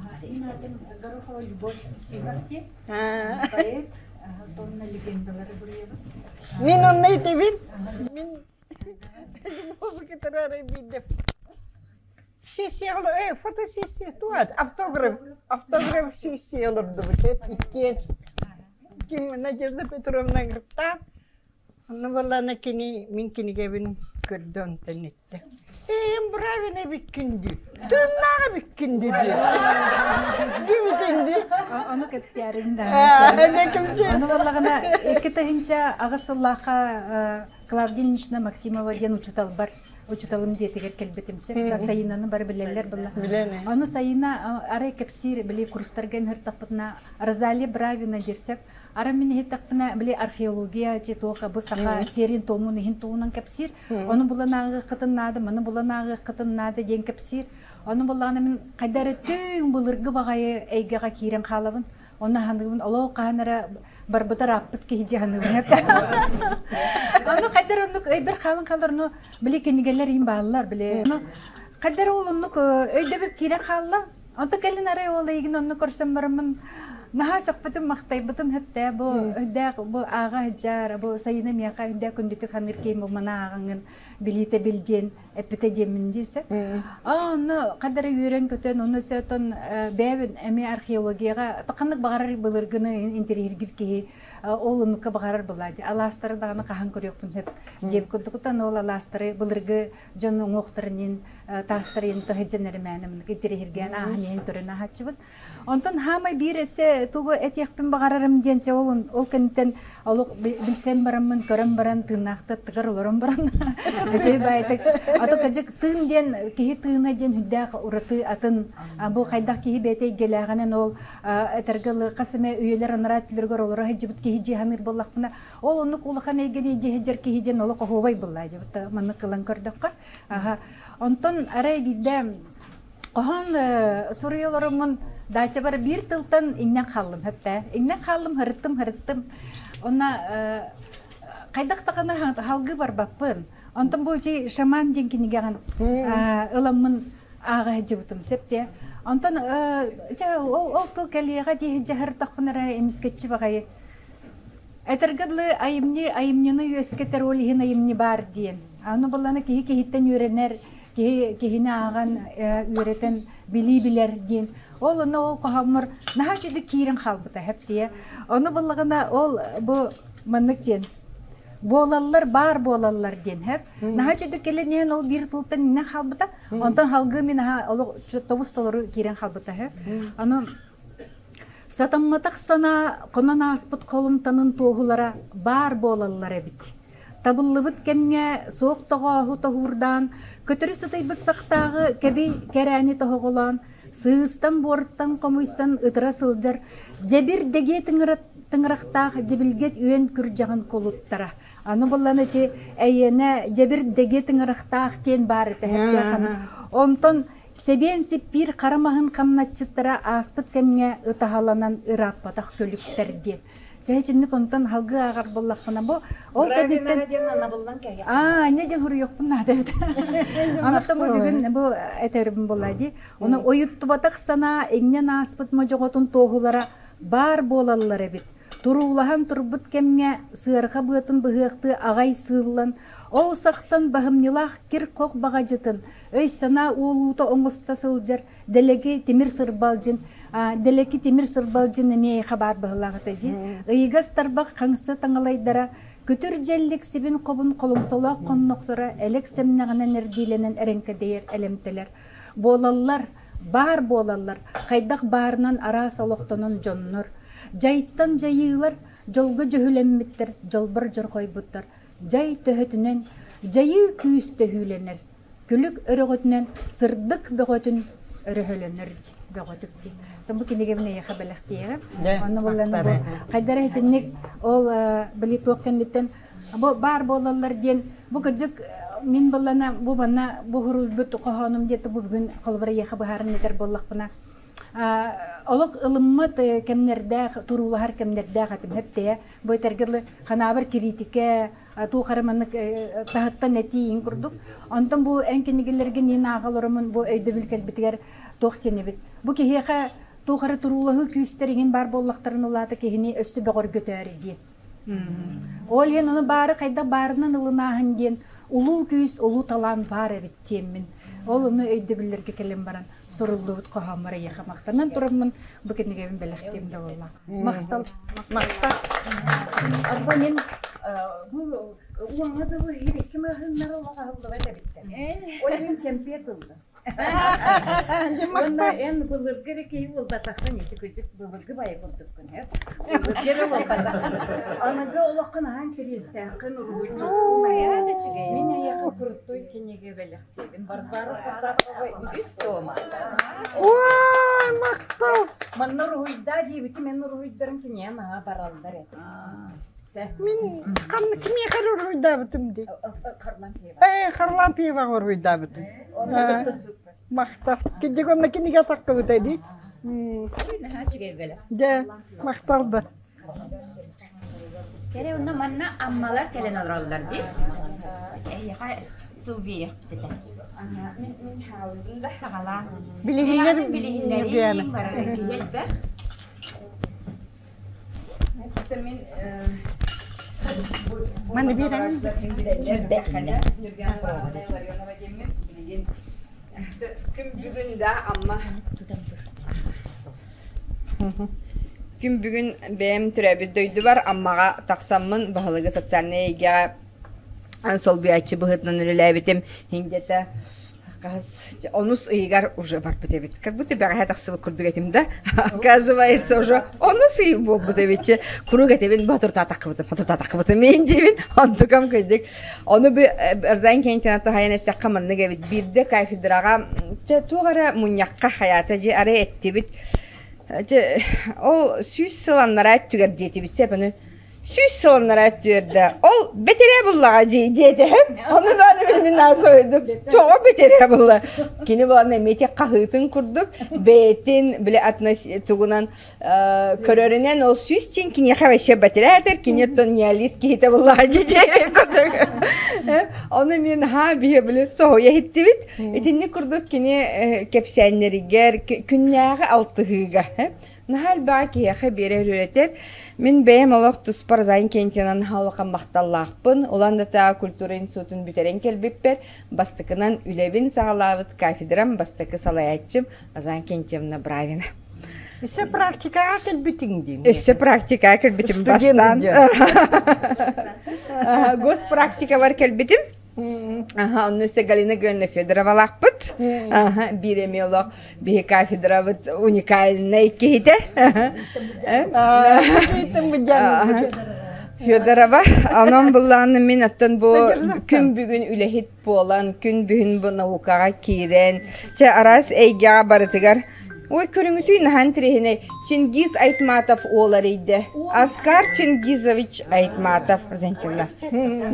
Горохова Любовь Сивахти, поэт, тонна легендалары буруйабыт. Мин онно итэбин. Мин Любовь биирдэ сессия э фотосессия туат автограф автограф сессия олордубут иккиэн ким Надежда Петровна ыҥыртаан онно буоллаҕына кини мин кинигэбин көрдө онтон эттэ эйэн бравин эбиккин дии тыыннаах эбиккин дии диэбитин дии Ону кэпсээрин да. Ону буоллаҕына 2008 сыллаахха Клавдия Ильинична Максимова диэн учууталбар учууталым дьиэтигэр кэлбитим сөп Сайынаны бары билэллэр буолла. Ону Сайына арай кэпсиир били курстарга ыҥыртахпытына Розалия Бравина диир сөп. Ара мин иһиттэхпинэ били археология туоха бу саха серийн туомун иһин туһунан кэпсиир. Ону булан ааҕыаххытын наада, маны булан ааҕыаххытын наада диэн кэпсиир. Ону буллаҕына мин хайда эрэ түҥ былыргы баҕайы эйгэҕэ киирэн хаалабын. Онно саныыбын, олох хаһан эрэ барбыта ырааппыт киһи дии саныыбын этэ. Ону хайдар оннук өйбөр хаалан хаалар, ону били кинигэлэр иин бааллар, били. Ону хайдар ол оннук өйдөбүл киирэн хаалла. Онто кэлин арай ол эйигин онно көрсөн бараммын наһаа сөхпүтүм, махтайбытым хөптөө бу өйдөөх бу ааҕа сылдьар, бу сайына миэхэ өйдөөх күндүтүк саныыр киһим бу маны ааҕаҥҥын билиитэ бил диэн. эппитэ диэммин диирсэ. Аа онно хадары үөрэн-көтөн, онно өссө бэйэбин эмиэ археологияҕа ханнык баҕарар былыргыны интэриэһиргиир киһи ол оннукка баҕарар былаа дии. Алаастары даҕаны хаһан көрүөхпүн сөп диэбит курдуктан ол алаастары былыргы дьон уҥуохтарын таастарын тоһэдьэн эримээнэ интэриэһиргээн ааһан иһэн көрөн ааһааччыбын. Онтон хаамай биир өссө тугу этиэхпин баҕарарым диэн чэ ол ол кэнниттэн олох билсэн бараммын көрөн баран тыыннаахтар тыгар олорон баран үчүгэй баайытык ато кырдьык тыын диэн киһи тыына диэн үрдээх ураты атын бу хайдах киһи бэйэтэ эйгэлээҕинэн ол этэргэ ылы хас эмэ үйэлэр анараа өттүлэригэр олоро сылдьыбыт киһи дии саныыр буоллахпына ол оннук улахан эйгэни дьиэ сылдьар киһи диэн олох оһуобай буллаа диэбит маннык ылан көрдөххө аха онтон арай биирдэ Хоһоон суруйа олороммун даачабар биир тылтан иҥнэн хааллым хөптөө. Иҥнэн хааллым, һырыттым, һырыттым. Онно хайдах даҕаны халгыы барбаппын. Онтон бу ити шаман диэн кинигэҕин ыламмын ааҕа сылдьыбытым сөп Онтон дьэ ол ол тыл кэлиэҕэ дии сылдьа эрэ эмискэччи баҕайы Этэргэ дылы айымньы айымньыны үөскэтэр ол иһин айымньы баар диэн. Аны буллана киһи киһиттэн үөрэнэр, киһи киһини ааҕан үөрэтэн билии билэр диэн. Ол онно ол хоһооммор наһаа үчүгэй киирэн хаалбыта хэптиэ. Ону буллаҕына ол бу маннык диэн буолаллар баар буолаллар диэн хэп. Наһаа үчүгэй кэлэн иһэн ол биир тылтан иҥнэн хаалбыта. Онтон халгыы мин наһаа олох тобус толору киирэн хаалбыта хэп. Аны Сатамматах санаа хонон ааспыт холумтанын туоһулара баар буолаллар эбит. Табыллыбыт кэмҥэ суох тоҕооһу тоһуурдаан, көтөрү сытыйбыт сахтааҕы кэби кэрээни тоһоҕолоон, сыыстан-буортан хомуйсан ытыра сылдьар дьэбир дэгиэ тыҥырахтаах дьибилгэт үөн күрдьэҕин кулуттара. Аны буллан ити эйиэнэ дьэбир дэгиэ тыҥырахтаах диэн баар этэ. Онтон Сэбиэн сиппиир хара маһын хамначчыттара ааспыт кэмҥэ ытаһаланан ырааппатах көлүктэр диэн. Дьэ итинник онтон халгыы ааҕар буоллахпына бу ол кэнниттэн аа инньэ диэн суруйуохпун наада эбит. Онтон бу бүгүн бу этэрим буолла дии. Ону ойуттубатах санаа иҥнэн ааспыт модьоҕотун туоһулара баар буолаллар эбит. Туруулаһан турбут кэмҥэ сыарҕа быатын быһыахтыы аҕай сыыллан, ол сахтан баһымньылаах кир-хох баҕадьытын өй-санаа уолуута оҥосто сылдьар дэлэги тимир сырбалдьын дэлэки тимир сырбалдьын эмиэ хабаар быһылаах этэ дии ыйыгас тарбах хаҥса таҥалайдара күтүр дьэллик сибин хобун холумсолоох хоннохторо элэк сэмнэҕинэн эрдиилэнэн эрэҥкэдэйэр элэмтэлэр буолаллар баар буолаллар хайдах баарынан араас олохтонон дьоннор дьайтан дьайыылар дьолго дьөһүлэммиттэр дьолбор дьорҕойбуттар Дьай төһөтүнэн дьайыы күүс төһүүлэнэр, күлүк өрөҕөтүнэн сырдык бөҕөтүн өрөһөлөнөр бөҕөтүк дии. Бу кинигэбин эйиэхэ бэлэхтиэҕим. Онно буллана бу хайдара итинник ол били туох кэнниттэн бу баар буолаллар диэн бу кырдьык мин буллана бу манна бу хуруйбут хоһоонум диэти бу бүгүн холобура эйиэхэ быһааран этэр буоллахпына олох ылыммат кэмнэрдээх туруулаһар кэмнэрдээх этим хэптээ Бу этэргэ дылы ханаабар кириитикэ, туох эрэ маннык таһыттан этии курдук. Онтон бу эн кинигэлэргин иин ааҕа олоромун бу өйдөбүл кэлбитигэр туох диэнибит. Бу киһиэхэ туох эрэ туруулаһыы күүстэр иҥин баар буоллахтарын улаата киһини өссө бөҕөргөтөөрү диэн. Ол иһин ону баары хайдах баарынан ылынааһын диэн улуу күүс, улуу талаан баар эбит диэммин. Ол ону өйдөбүллэргэ кэлэн баран суруллубут хоһооммор эйиэхэ махтанан тураммын бу кинигэбин бэлэхтиэм да буолла. Махтал. Махтал. Арба мен бу уоҥа дылы икки маһыннары олох аһыллыбат эбиттэр. Ол иһин кэмпиэт ыллым. Уонна эн былыргы эрэ киһи буолбатаххын, ити кырдьык былыргы байа курдуккун, һэ? Былыргы эрэ буолбатаххын. Аныгы олоххун аһаан кириэстээххин, уруһуйдьуккун. Мин эйиэхэ крутой кинигэ бэлэхтиэбин. Варвара Потапова үгүс тома. Ой, махтал! Манна уруһуйдаа диэбитим, эн уруһуйдарым кинигэ наһаа бараллар этэ. Мин ханна кимиэхэ эрэ уруһуйдаабытым дии. Харлампиева. Ээ, Харлампиеваҕа уруһуйдаабытым. Махтал. Киддик онно кинигэ таххыбыта дии. Наһаа үчүгэй бэлэх. Дьэ, махтал да. Кэрэ онно манна аммалар кэлэн олороллор дии. Эһиэхэ тыл биэриэхпит этэ. Мин мин хаалбытым да. Саҕалаан. Билиһиннэр Билиһиннэриим бары элбэх. Мин Маны биэрэҥин Күн бүгүн да Амма Күн бүгүн бэйэм төрөөбүт дойдубар Аммаҕа тахсаммын баһылыгы социальнай эйгэҕэ солбуйааччы быһыытынан үлэлээбитим. Где-то хас онус ыйыгар уже барбыт эбит. Как будто бэҕэһээ тахсыбыт курдук этим да. Оказывается, уже онус ый буолбут эбит. Курук этибин батыртаатаххыбытым, батыртаатаххыбытым мин дьиибин, онтукам кырдьык. Ону би Эрзайн Кентина туһайан эттэххэ маннык эбит. Биирдэ кафедраҕа туох эрэ мунньахха хайаата дьи арай эттибит. Ол 100 сыл аннараа өттүгэр диэтибит сөп ону 100 сыл аннараа өттүгэр ол бэтэрээ буллаҕа дии диэтэһим. Ону бааны мин соһуйдум. Тоҕо бэтэрээ булла? Кини буолан эмиэ хаһыытын курдук бэйэтин били тугунан көрөрүнэн ол 100 тин киниэхэ вообще бэтэрээ кини оттон неолит киһитэ буллаҕа дии курдук. Ону мин ха биһи били соһуйа иһиттибит. Итинник курдук кини кэпсээннэригэр күннээҕи алтыһыыга наһаа элбэҕи киһиэхэ биэрэр үөрэтэр. Мин бэйэм олох туспар Зайн Кентинан наһаа улахан махталлаахпын. Улан-Удэ культура институтун бүтэрэн кэлбиппэр бастакынан үлэбин саҕалаабыт кафедрам бастакы салайааччым Азан Кентьевна Бравина. Өссө практикаҕа кэлбитиҥ дии. Өссө практикаҕа кэлбитим бастаан. Госпрактикабар кэлбитим. Аха, онно өссө Галина Георгиевна Федоровалаахпыт. Аха, биир эмиэ олох биһи кафедрабыт уникальнай киһитэ. Федорова. Онон буллааны мин оттон бу күн бүгүн үлэһит буолан, күн бүгүн бу наукаҕа киирэн, чэ араас эйгэҕэ барытыгар Ой, көрүҥүтүй наһаа интэриэһинэй. Чингиз Айтматов уол эрийдэ. Аскар Чингизович Айтматов Зенкина.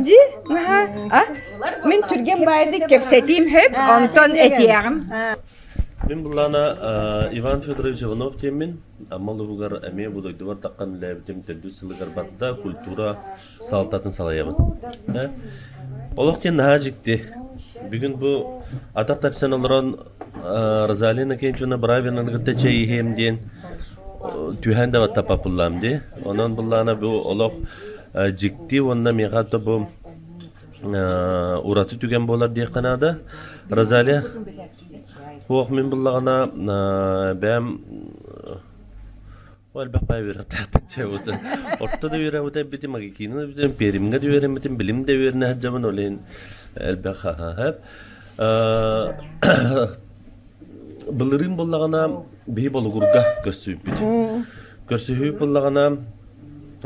Ди, наһаа, а? Мин түргэн баайдык кэпсэтиим хөп, онтон этиэҕим. Мин буллаана Иван Федорович Иванов диэммин. Амма улууһугар эмиэ бу дойдубар таххан үлээбитим төрдүс сылыгар барда культура салалтатын салайабын. Олох диэн наһаа дьикти. Бүгүн бу атах тэпсэн олорон Розалия Иннокентьевна Бравинаны кытта чэй иһиэм диэн түһээн да баттаппаппыллаам дии. Онон буллаана бу олох дьикти уонна миэхэ то бу ураты түгэн буолар диэххэ наада. Розалия Суох мин буллаҕына бэйэм Элбэх баай үөрэхтээхпит чэ уса. Орто да үөрэхпит эбитим, магикины да бүтэрим, Пермьҥэ да үөрэммитим, билим да үөрэнэ сылдьабын, ол иһин элбэх хаһаһап. Былырыын буоллаҕына биһи Болугурга көрсүбүппүт. Көрсүһүү буоллаҕына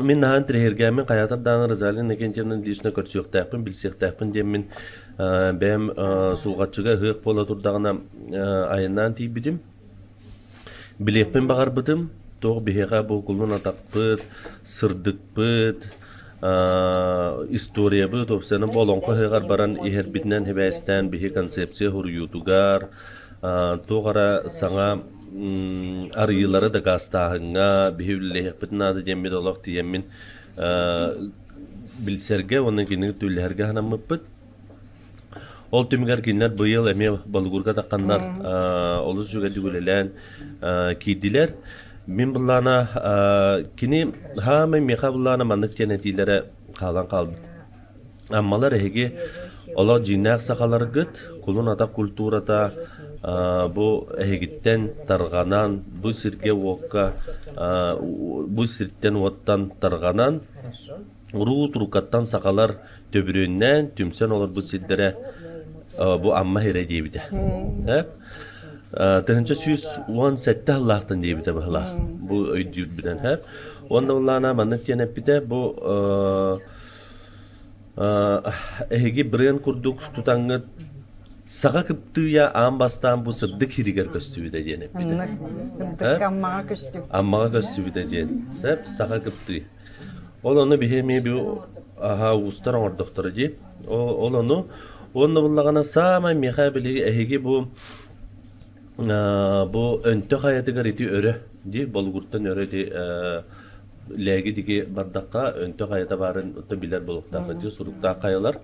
мин наһаа интэриэһиргээммин хайаатар даҕаны Розалия Иннокентьевна лично көрсүөхтээхпин, билсиэхтээхпин диэммин бэйэм Сулҕаччыга ыһыах буола турдаҕына айаннаан тиийбитим. Билиэхпин баҕарбытым, туох биһиэхэ бу кулун атахпыт, сырдыкпыт, историябыт, уопсайынан бу олоҥхо ыһыаҕар баран иһэрбитинэн сибээстээн биһи концепция суруйуутугар, туох эрэ саҥа арыйыылары дакаастааһыҥҥа биһи үлэлэһиэхпитин наада диэммит олох тиийэммин билсэргэ уонна кинини үлэлэһэргэ санаммыппыт. Ол түмүгэр кинилэр быйыл эмиэ Болугурга тахханнар олус үчүгэйдик үлэлээн киирдилэр. Мин былаана кини хаамай миэхэ былаана маннык диэн этиилэрэ хаалан хаалбыт. Аммалар эһиги олох дьиҥнээх сахаларгыт, кулун атах культурата бу эһигиттэн тарҕанан, бу сиргэ-уокка, бу сиртэн-уоттан тарҕанан, Уруу туруккаттан сахалар төбүрүөннээн түмсэн олорбут сирдэрэ бу Амма сирэ диэбитэ. 1117 сыллаахтан диэбитэ быһылаах. Бу өйдүүрбүнэн. Уонна былаана маннык диэн эппитэ бу эһиги бренд курдук тутаҥҥыт саха кыптыыйа аан бастаан бу сырдык сиригэр көстүбүтэ диэн эппитэ. Аммаҕа көстүбүтэ. Аммаҕа көстүбүтэ диэн. Сөп, саха кыптыы. Ол ону биһи эмиэ бу аһаа уустар оҥордохторо дии. Ол ону уонна буллаҕына саамай миэхэ билиги эһиги бу бу Өнтөх хайатыгар ити өрө дии Болугуртан өрө ити Лээги диги бардахха Өнтөх хайата баарын билэр буолуохтаах дии суруктаах хайалар.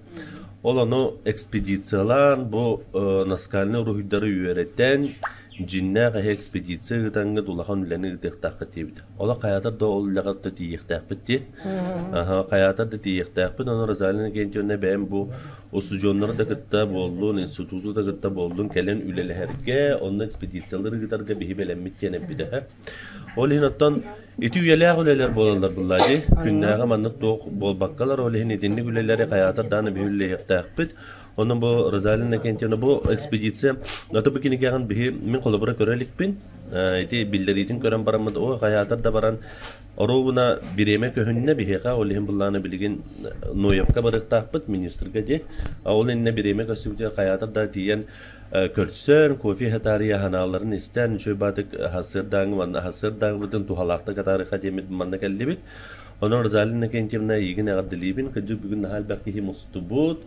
Ол ону экспедициялаан бу наскальнай уруһуйдары үөрэтэн. Дьиннээх эһи экспедиция ыытаҥҥыт улахан үлэни ыытыахтааххыт диэбит. Олох хайаатар да ол үлэҕэ да тиийиэхтээхпит дии. Аха, хайаатар да тиийиэхтээхпит. Ону Розалина Иннокентьевна бэйэм бу устудьуоннары да кытта буоллун, институту да кытта буоллун кэлэн үлэлэһэргэ, онно экспедициялары ыытарга биһи бэлэммит диэн эппитэ. Ол иһин оттон ити үйэлээх үлэлэр буолаллар буллаадьы. Күннээҕи маннык туох буолбаккалар, ол иһин итинник үлэлэри хайаатар даҕаны биһи үлэлэһиэхтээхпит. Онон бу Розалина Иннокентьевна бу экспедиция, ото бу кинигэҕин биһи мин холобура көрө иликпин. Ити биллэриитин көрөн бараммыт, ой, хайаатар да баран оруобуна бириэмэ көһүннэ биһиэхэ, ол иһин былааны билигин Ноевка барыахтаахпыт министрга дии. Ол иннинэ бириэмэ көстүбүтүгэр хайаатар да тиийэн көрсөн, кофе иһэ ханаалларын истэн, үчүгэй баатык сарсыардааҥы манна сарсыардааҥыбытын туһалаахтык атаарыахха диэммит манна кэллибит. Онон Розалина Иннокентьевна эйигин эҕэрдэлиибин. Кырдьык бүгүн наһаа элбэх киһи мустубут.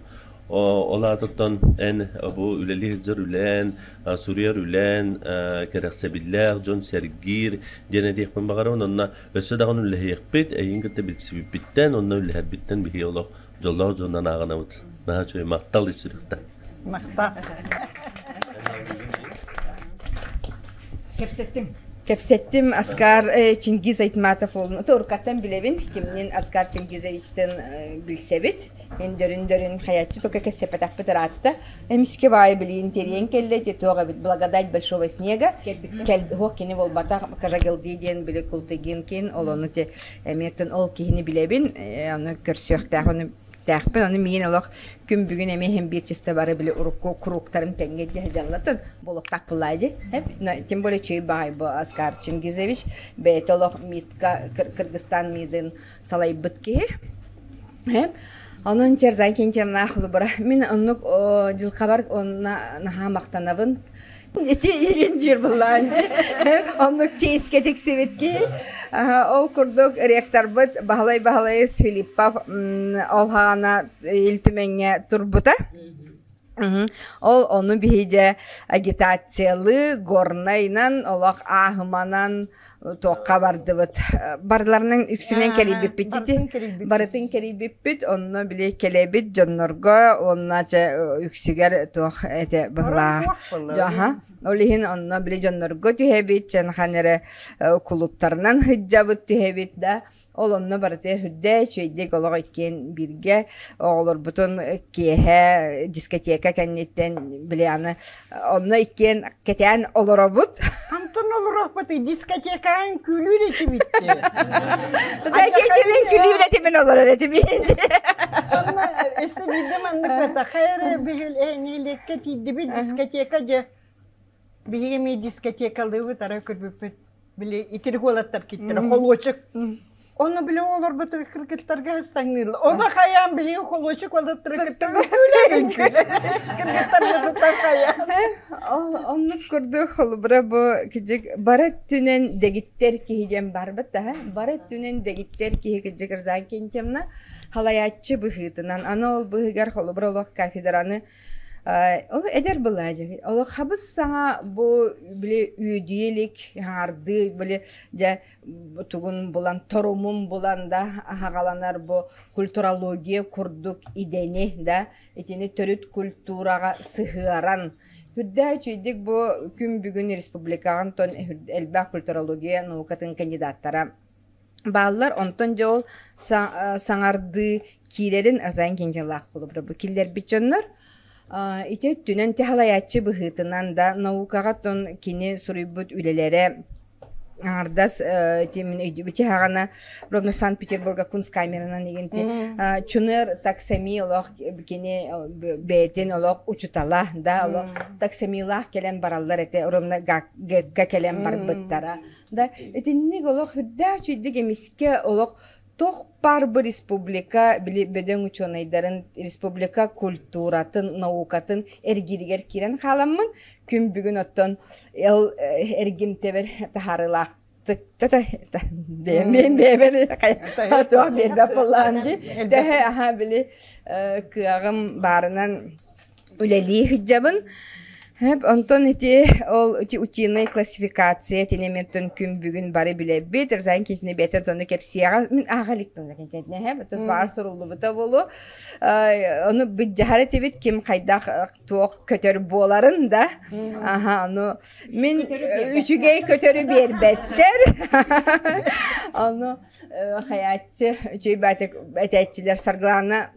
Ол аатыттан эн бу үлэлии сылдьар үлээн, суруйар үлээн, кэрэхсэбиллээх дьон сэргиир диэн этиэхпин баҕарабын. Онно өссө даҕаны үлэһиэхпит, эйигин кытта билсибиппиттэн, онно үлэһэрбиттэн биһиги олох дьоллоох дьонунан ааҕынабыт. Наһаа үчүгэй махтал ис сүрэхтэн. Махтал. Кэпсэттим. Кэпсэттим Аскар Чингиз Айтматов уолун уруккаттан билэбин. Кимнин Аскар Чингизовичтын билсэбит. Эн дөрүн-дөрүн хаяччы тока кэпсэппэтэхпит ыраатта. Эмискэ баайы билиин тириэн кэллэ, ити туох эбит благодать большого снега. Кэл кини буолбатах Кажагылди диэн били Култыгинкин ол ону те эмиэртэн ол киһини билэбин, ону көрсүөхтээх, ону тээхпин, ону миин олох күн бүгүн эмиэ иһин биир чисто бары били урукку кругтарым тэҥҥэ дьаллатын буолуохтаах буоллаа Тем более чүй баай бу Аскар Чингизович бэйэтэ олох МИДка Кыргызстан МИДын салайбыт киһи. Онон Черзан Кентьевна холобура мин оннук дьылхабар онно наһаа махтанабын. Ити илин дьиир буллаан оннук чиэскэ тиксибит киһи. Ол курдук ректорбыт Баһылай Баһылайыс Филиппов ол хаана Ил Түмэҥҥэ турбута. Ол ону биһиги агитациялыы горнайынан олох ааһыманан туохха бардыбыт. Барыларынан үксүнэн кэрийбиппит ити. Барытын кэрийбиппит. Онно били кэлэбит дьоннорго уонна чэ үксүгэр туох этэ быһылаа. Аха. Ол иһин онно били дьоннорго түһэбит, чэнхан эрэ кулууптарынан сылдьабыт түһэбит да. Ол онно барыта үрдэ үчүгэйдик олох иккиэн бииргэ оҕолорбутун киэһэ дискотека кэнниттэн били аны онно иккиэн кэтээн олоробут. Хантан олоруохпутуй дискотекаҕын күлүүр этибит. Сәкетинен күлүүр этимин олорор этибит. Онно өссө биирдэ маннык батаха эрэ биһил эниэлеккэ тиийдибит дискотека дьэ биһиги эмиэ дискотекалыыбыт ара көрбүппүт били итирик уолаттар киттэрэ холуочук Ону били оҕолорбут кыргыттарга саҥныыллар. Ону хайаан биһиги холуочук уолаттары кытта үҥкүүлээн Кыргыттарбытыттан хайаан. Ол оннук курдук холобура бу кыдьык бары өттүнэн дэгиттэр киһи диэн барбыт да бары өттүнэн дэгиттэр киһи кыдьык Рзан Кентьевна халайааччы быһыытынан аны ол быһыгар холобура олох кафедраны Ол эдэр былаадьы олох хабыс саҥа бу били үөдүйэ илик хаҥардыы били дьэ тугун булан торумун булан да аһаҕаланар бу культурология курдук идэни да итини төрүт культураҕа сыһыаран үрдээх үчүгэйдик бу күн бүгүн республикаҕа онтон элбэх культурология наукатын кандидаттара бааллар. Онтон дьэ ол саҥардыы киирэрин Розалия Кенкеллаах холобура бу киллэрбит дьоннор ити өттүнэн тиһалайааччы быһыытынан да наукаҕа тон кини суруйбут үлэлэрэ аҥардас тимин өйдүбүт хаҕана ровно Санкт-Петербурга кунсткамеранан игинти чуныр таксами олох кини бэйэтин олох учутала да олох таксамилаах кэлэн бараллар этэ ровно ГЭКка кэлэн барбыттара Да, итинник олох үрдээх үчүйдик эмискэ олох туох баар бу республика били бөдөҥ учуонайдарын республика культуратын, наукатын эргииригэр киирэн хааламмын күн бүгүн оттон ол эргимтэбэр таһаарыылаахтык бэйэм бэйэбэр туох биэрбэт буоллаҕым дии төһө аха били кыаҕым баарынан үлэлии сылдьабын. Онтон ити ол ити утиный классификация тинеметтон күн бүгүн бары билэбит. Рзайн китини бэтен тону кепсиэҕэ мин ааҕа иликтин кентетне тус баар суруллубута болу. Ону быдьаһар этибит ким хайдах туох көтөр буоларын да. Аха ону мин үчүгэй көтөрү биэрбэттэр. Ону хайааччы үчүгэй баатык этээччилэр Саргылана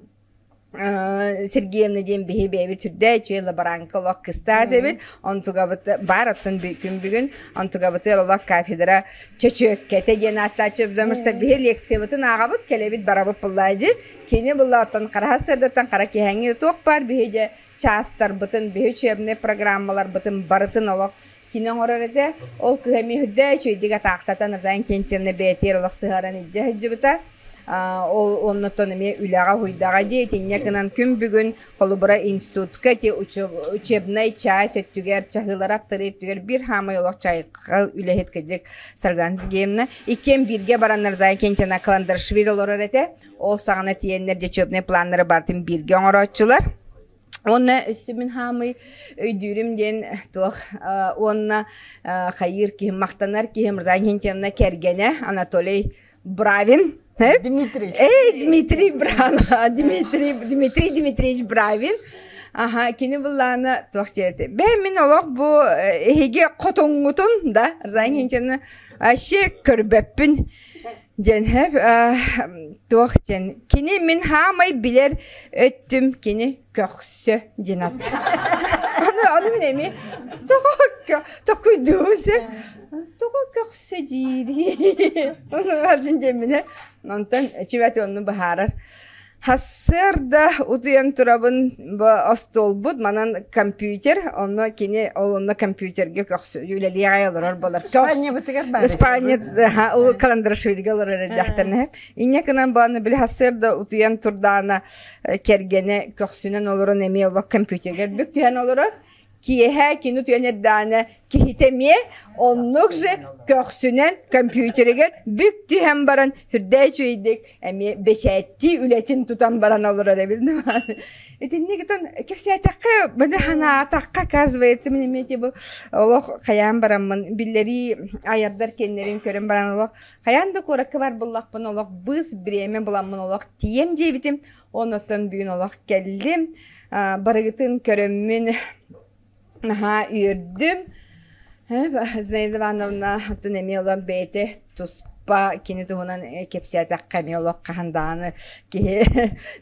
Сергеевна диэн биһи бэйэбит сүрдээх үчүгэй лаборантка олох кыстаат эбит. Онтугабыт баар оттон күн бүгүн онтугабытыгар олох кафедра чөчүөккэтэ диэн ааттааччы потому что биһи лекциябытын ааҕабыт кэлэбит барабыт буллаажы кини булла оттон хараһа сырдаттан хара киһэҥҥи туох баар биһи дьэ чаастарбытын биһи учебный программаларбытын барытын олох кини оҥорор этэ. Ол кыһа эмиэ үрдээ үчүгэйдик атаахтатан Розалия Иннокентьевна бэйэтигэр олох сыһыаран илдьэ сылдьыбыта. Ол оннуттан эмиэ үлэҕэ уһуйдаҕа дии итиннэ гынан күн бүгүн холобура институтка ити учебнай чаас өттүгэр чаһыылар аттары өттүгэр биир хаамай олох чайхал үлэһит кырдьык Сарган Сергеевна иккиэн бииргэ бараннар Розалия Иннокентьевна Каландарашвили олорор этэ. Ол саҕана тиийэннэр учебнай планнары барытын бииргэ оҥорооччулар. Уонна өссө мин хаамый өйдүүрүм диэн туох уонна хайыыр киһим махтанар киһим Розалия Иннокентьевна кэргэнэ Анатолий Бравин. Дмитрий. Эй, Дмитрий Бран, Дмитрий, Дмитрий Дмитриевич Бравин. Аха, кини буллаана туох диэти. Бэ мин олох бу эһиги хотуҥҥутун да, Розалия Иннокентьевна вообще көрбөппүн. Диэн туох диэн кини мин хаамай билэр өттүм кини көхсө диэн ат. Аны аны мин эми тоҕо токуйдуун се тоҕо көхсө диири. Ону бардын дьэмминэ онтон чүбэт онну быһаарар. Хассыарда утуйан турабын бу остуолбут манан компьютер, онно кини ол онно компьютергэ көхсө үлэлиэҕэй олорор болар. Спальнябытыгар баар. Спальня ол Каландрашвилига олорор эрдэхтэринэ. Инньэ гынан бааны били хассыарда утуйан турдаана кэргэнэ көхсүнэн олорон эмиэ олох компьютергэр бүк түһэн олорор. Киэһэ кини утуйан эрдэҕинэ киһитэ эмиэ оннук же көхсүнэн компьютеригэр бүк түһэн баран үрдээ үчүгэйдик эмиэ бэчээттии үлэтин тутан баран олорор эбит. Итинник итон кэпсээтэххэ быны ханаатахха оказывается мин эмиэ бу олох хайаан бараммын биллэрии айардар кэннэрин көрөн баран олох хайаан да куоракка бар буллахпын олох быыс бириэмэ буламмын олох тиийэм диэбитим онуттан бүгүн олох кэллим барыгытын көрөммүн наһаа үөрдүм. Зинаида Ивановна оттон эмиэ олох бэйэтэ туспа кини туһунан кэпсээтэххэ эмиэ олох хаһан даҕаны киһи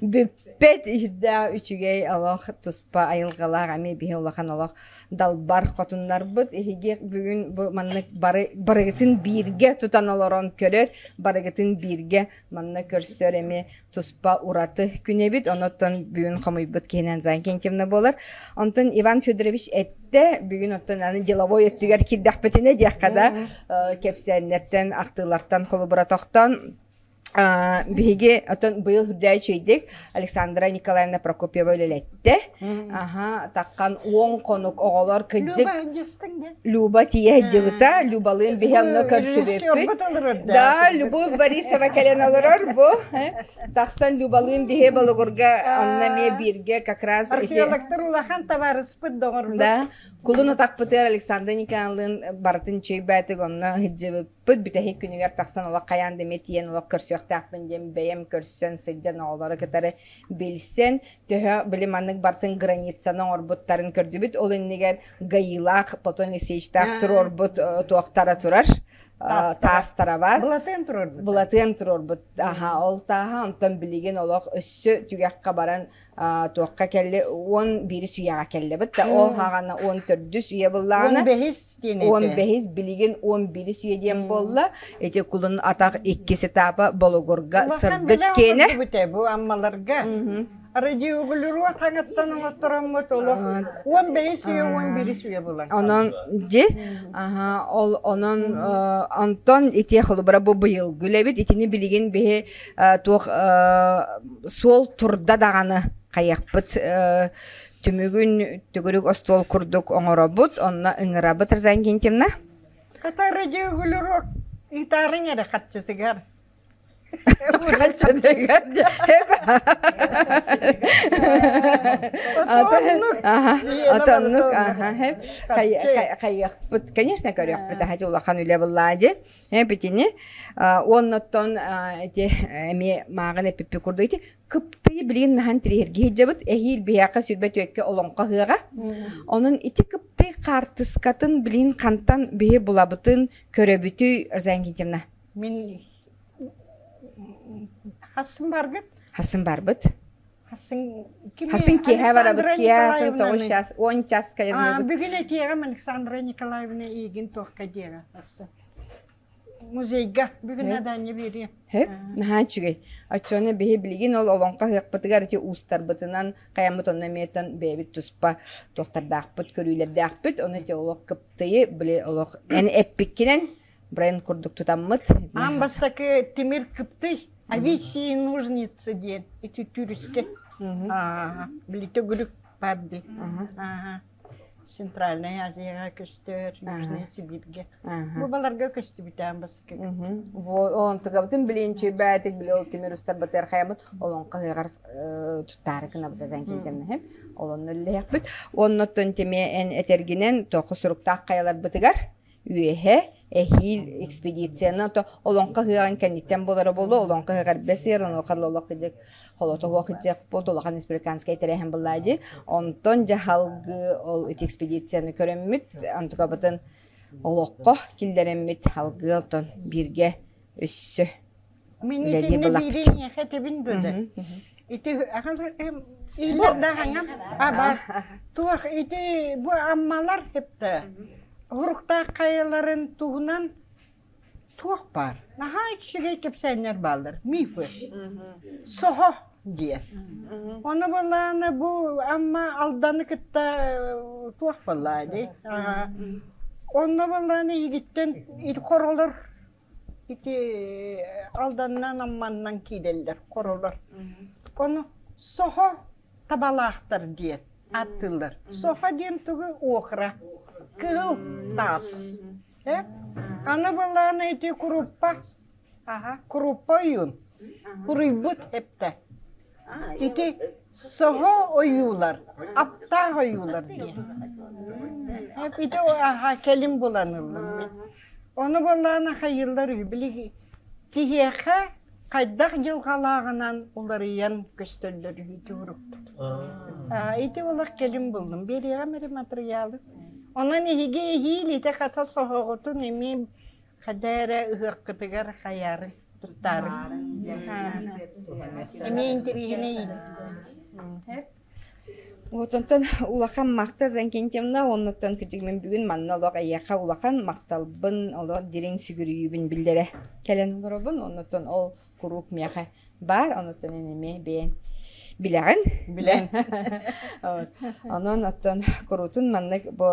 бүппэт үрдээх үчүгэй олох туспа айылҕалаах эмиэ биһи улахан олох далбар хотуннарбыт эһиги бүгүн бу маннык бары барыгытын бииргэ тутан олорон көрөр барыгытын бииргэ манна көрсөр эмиэ туспа ураты күн эбит. Онуттан бүгүн хомуйбут киһинэн Зайкин Кентьевна буолар. Онтон Иван Федорович эттэ, бүгүн оттон аны деловой өттүгэр киирдэхпитинэ диэххэ да, кэпсээннэртэн, ахтыылартан холобура тохтоон биһиги отон быйыл үрдээ үчүйдик Александра Николаевна Прокопьева үлэлэтте. Аха, таххан уон хонук оҕолор кыдьык Люба тиийэ сылдьыбыта, Любалыын биһи онно көрсүбүппүт. Да, Любовь Борисова кэлэн олорор бу. Тахсан Любалыын биһи Болугурга онно эмиэ бииргэ как раз Археологтар улахан табаарыспыт доҕорбут. Да, кулун атахпытыгар Александра Николаевналыын барытын чөйбээтик онно сылдьыбыппыт. Бүтэһик күнүгэр тахсан олох хайаан да эмиэ тиийэн олох көрсүөхтээхпин диэн бэйэм көрсөн сылдьан оҕолору кытары билсэн төһө били маннык бартын границаны оҥорбуттарын көрдүбүт. Ол иннигэр гаилаах Платон Алексеевичтаах туруорбут туохтара турар таастара бар. Былатыан туруорбут. Былатыан туруорбут. Аха, ол тааһа онтон билигин олох өссө түгэххэ баран туохха кэлли 11 үйэҕэ кэллибит да ол хаҕана 14 үйэ буллаҕына 15 диэн 15 билигин 11 үйэ диэн буолла. Ити кулун атах иккис этапа Болугурга сырдык киэнэ. Бу аммаларга радиоглюруа хаҥаттан оҥоттороммут олох 15 үйэ 11 үйэ булан. Онон дьи аха ол онон онтон ити холобура бу быйыл гүлэбит итини билигин биһи туох суол турда даҕаны хайахпыт түмүгүн төгүрүк остуол курдук оҥоробут онно ыҥырабыт Розалия Иннокентьевна Хата радиоглюруа ыытаарыҥ эрэ харчытыгар. Отоннук, аха, хайыахпыт, конечно, көрүөхпүт, аха улахан үлэ буллаадьы. Битини оннуттан ити эмиэ мааҕын эппиппит курдук ити кыптыйы билигин наһан тириһирги сылдьабыт эһиил биһиэхэ сүрбэ түөккэ олоҥхо ыһыаҕа. Онон ити кыптый хаартыскатын билигин хантан биһи булабытын көрөбүтүй Розалия Иннокентьевна? Мин хасын баргыт? Хасын барбыт. Хасын Хасын киэһэ барабыт киэһэ хасын тоҕус час, 10 час кайынныбыт. Бүгүн этиэҕим Александра Николаевна иигин туохка диэҕэ хасын. Музейга бүгүн адаанньа биэриэм. Хөп, наһаа үчүгэй. Оччону биһи билигин ол олоҥхо ыһыахпытыгар ити уустарбытынан хайаммыт онно эмиэтэн бэйэбит туспа туохтардаахпыт, көрүүлэрдээхпит. Ону ити олох кыптыйы, били олох эн эппиккинэн бренд курдук тутаммыт. Аан бастакы тимир кыптый, овечьи ножницы диэн ити түрүскэ. Били төгүрүк бар дии. Центральная Азияҕа көстөр, Южная Сибирьгэ. Бу баларга көстүбүтээн баскы. Онтугабытын билинчи бээтик били ол тимир устарбытыгар хайамыт олоҥхо ыһыаҕар туттаары гынабыт азан киитэмнэһим. Олонну үллэһэхпит. Оннуттан тимиэ эн этэргинэн тоқу суруктаах хайаларбытыгар үөһэ эһиил экспедицияны то олоҥхо ыһыаҕын кэнниттэн буолара буолуо олоҥхо ыһыаҕар бэсиэр онуоха олох кыдьык холотоһуох кыдьык улахан республиканскай тэрээһин буллаадьы онтон дьаһалгы ол ити экспедицияны көрөммүт онтукабытын олоххо киллэрэммит алгыы онтон бииргэ өссө Мин үлэлиир итиннэ буллахпыт. биири миэхэ этэбин дуода. Ити иилэр да хаҥам аба туох ити бу аммалар хепте уруктаах хайаларын туһунан туох баар наһаа үчүгэй кэпсээннэр бааллар мифы соһо диэн ону былаана бу амма алданы кытта туох буоллаа дии онно былаана игиттэн хоролор Ити Алданынан Амманнан киирэллэр, хоролор. Ону соһо табалаахтар диэн ааттыыллар. Соһо диэн тугу охра, кыһыл таас. Э? Аны былаана ити куруппа, аха, куруппа ойуун, куруйбут эптэ. Ити соһо ойуулар, аптаах ойуулар диэн. Ити аха кэлин булан ыллым мин. Ону буоллаҕына хайыыллар үһү били киһиэхэ хайдах дьылҕалааҕынан уларыйан көстөллөр үһү ити уруктар. Ити олох кэлин буллум. Биэриэҕим эрэ матырыйаалы. Онон эһиги эһиил ити хата соһоҕутун эмиэ хада эрэ ыһыаххытыгар хайаары туттаары. Эмиэ интэриэһинэй Вот онтон улахан махта Занкентьевна, оннуттан кырдьык мин бүгүн манна олох эйиэхэ улахан махталбын, олох дириҥ сүгүрүйүүбүн биллэрэ кэлэн олоробун. Оннуттан ол куруук миэхэ баар, оннуттан эн эмиэ бэйэҥ билэҕин. Билэн. Вот. Онон оттон куруутун маннык бу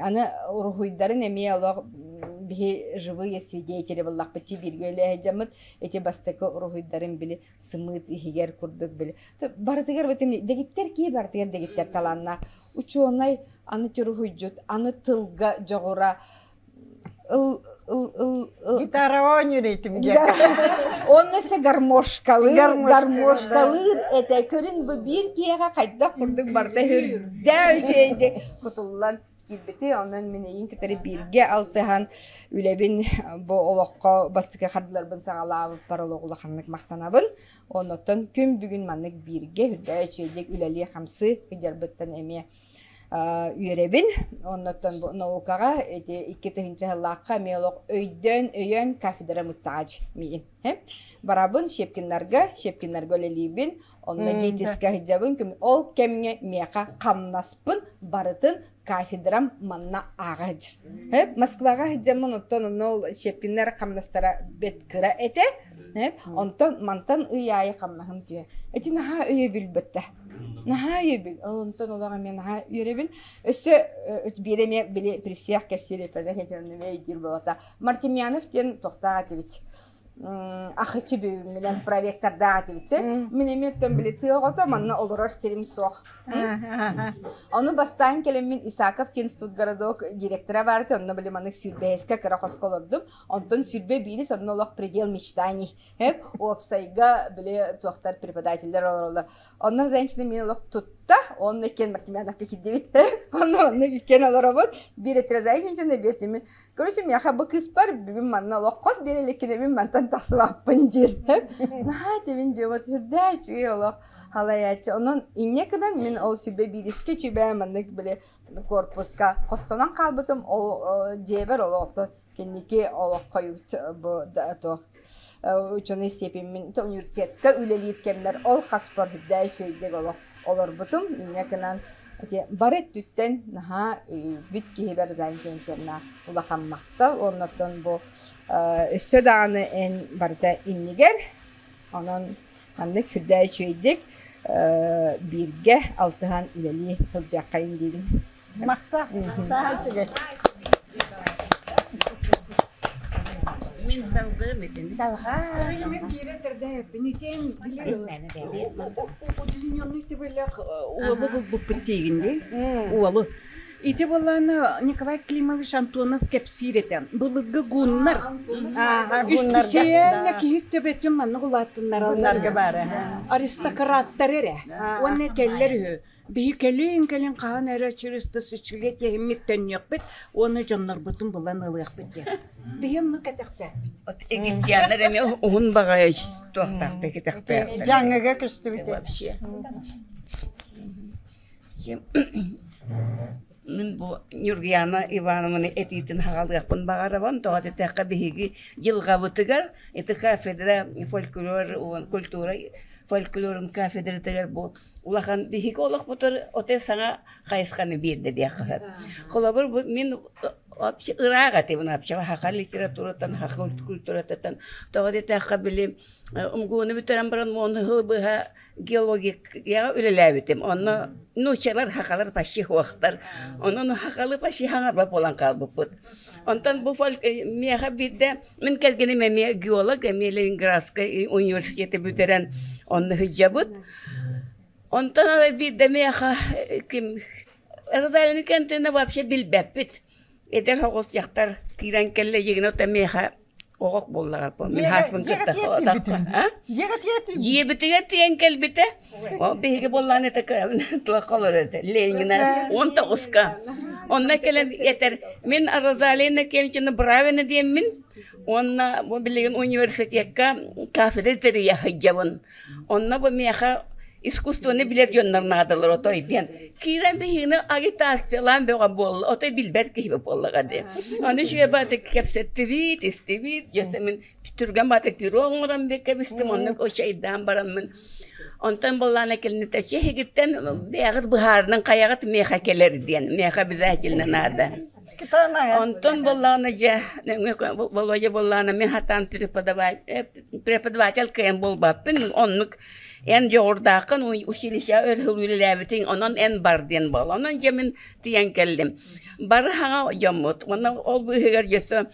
аны уруһуйдарын эмиэ олох биһи живые свидетели буллахпыт бииргэ үлэһэ ити бастакы уруһуйдарын били сымыыт иһигэр курдук били барытыгар дэгиттэр кии барытыгар дэгиттэр талааннаах учуонай аны тюруһуйдьут аны тылга дьоҕура ыл ыл ыл ыл Гитара оонньуур этим Онно өссө гармошкалыыр гармошкалыыр этэ көрүн бу биир киһиэхэ хайдах курдук барыта үрдээх үчүгэйдик кутуллан киирбити. Онон мин эйигин кытары бииргэ алтыһан үлэбин бу олоххо бастакы хардыларбын саҕалаабыппар олох улаханнык махтанабын. Оннуттан күн бүгүн маннык бииргэ үрдээ үчүгэйдик үлэлии-хамсыы сылдьарбыттан эмиэ үөрэбин. Оннуттан бу наукаҕа ити 2000 сыллаахха эмиэ олох өйдөөн, өйөөн кафедра мыттаҕач миин. Барабын Щепкиннарга, Щепкиннарга үлэлиибин. Онно ГИТИСка сылдьабын. Ол кэмҥэ миэхэ хамнаспын барытын кафедрам манна ааҕа сылдьар. Москваҕа сылдьаммын оттон онно ол Щепкиннэр хамнастара бэт кыра этэ. Онтон мантан ый аайы хамнаһым түһэ. Ити наһаа өйөбүл бытта. Наһаа өйөбүл. Онтон олох эмиэ наһаа үөрэбин. Өссө биир эмиэ били при всех кэпсиир эппэтэх этим өйдүүр буолата. Мартемьянов диэн тохтоох этибит. Ахычы бүгүҥҥүнэн проректордаах этибит. Мин эмиэ оттон били тыа оҕото манна олорор сирим суох. Ону бастаан кэлэммин Исаков диэн студгородок директора баар этэ, онно били маннык сүүрбэһискэ кыра хоско олордум. Онтон 21-ис онно олох предел мечтаний. Уопсайга били туохтар преподавателлэр олороллор. Онно заимствование мин олох тутта, онно иккиэн Мартемьяновка киирдибит. Онно онно иккиэн олоробут. Биир этразайничаны биэтимин. Короче, миэхэ бу кыыспар бүгүн манна олох хос биэрэ иликкинэбин мантан тахсыбаппын диир. Наһаа тибин дьиэбит үрдээх үчүгэй олох халайааччы. Онон инньэ гынан мин ол сүбэ биирискэ үчүбээ маннык били корпуска хостонон хаалбытым ол дьиэбэр олохто кэнники олох хойут бу туох ученый степенмин университетка үлэлиир кэммэр ол хаспар үрдээх үчүгэйдик олох олорбутум. Инньэ гынан ити бары өттүттэн наһаа үбүт киһибэр Занкенкерна улахан махтал. Оннортон бу өссө даҕаны эн барыта иннигэр. Онон маннык сүрдээх үчүгэйдик бииргэ алтыһан үлэлии сылдьыаххайын диибин. Махтал. Саха үчүгэй. Мин салгыым итин. Салҕаа. Мен биире тэрдэһэппин итиэн били удлиненный төбөлөөх уолу булбуппут тиигин дии. Уолу. Ити буоллаана Николай Климович Антонов кэпсиир этэ. Былыргы гуннар исписээлэ киһи төбөтүн маннык улааттыннараллар. Гуннарга баара. Аристократтар эрэ. Уонна этэллэр үһү. Биһи кэлин-кэлин хаһан эрэ через тысячелетие иһиммит төннүөхпүт уонна дьоннорбутун булан ылыахпыт диэн. Биһи оннук кэтэхтээхпит. Египтяннар эмиэ уһун баҕайы туохтаахтар кэтэхтээхтэр. Дьаҥыга көстүбүтэ. Вообще. Мин бу Ньургуяна Ивановна этиитин хаҕалыахпын баҕарабын. Тоҕо диэтэххэ биһиги дьылҕабытыгар ити кафедра фольклор культура фольклорун кафедратыгар бу улахан биһиги олохпутугар отой саҥа хайысханы биэрдэ диэххэ сөп. Холобур, бу мин вообще ыраах этибин вообще саха литератураттан, саха культуратыттан. Тоҕо диэтэххэ били МГУну бүтэрэн баран уон сыл быһа геологияҕа үлэлээбитим. Онно нууччалар, сахалар почти суохтар. Онон сахалыы почти хаҥарбат буолан хаалбыппыт. Онтон бу фольк миэхэ биирдэ мин кэргэним эмиэ геолог, эмиэ Ленинградскай университеты бүтэрэн онно сылдьабыт. Онтон арай биирдэ миэхэ ким Розалина Кентина вообще билбэппит. Эдэр соҕус дьахтар киирэн кэллэ дьигинэ оттон миэхэ оҕох буоллаҕа мин хааспын кытта дьиэбитигэр тиийэн кэлбитэ ол биһиги буоллаан этэ туохха олорор этэ Ленина 19-ка онно кэлэн этэр мин Розалина Кенчина Бравина диэммин уонна бу билигин университекка кафедра тэрийэ сылдьабын Онно бу миэхэ искусствоны билэр дьоннор наадалар отой диэн. Киирэн биһигини агитациялаан бөҕө буолла, отой билбэт киһи буоллаҕа дии. Аны үчүгэй баатык кэпсэттибит, истибит, дьэ мин түргэн баатык пюро оҥорон кэбистим, оннук чайдаан бараммын. Онтон буоллаана кэлинитэ чэһигиттэн бэйэҕит быһаарынан хайаҕыт миэхэ кэлэр диэн, миэхэ обязательно наада. Онтон буоллаана дьэ, Володя буоллаана мин хатаан преподаватель кыайан буолбаппын, оннук эн дьоҕурдааххын училищеҕа өр сыл үлэлээбитиҥ, онон эн бар диэн буолла. Онон дьэ мин тиийэн кэллим. Бары хаҥа дьоммут. Уонна ол быыһыгар дьөссө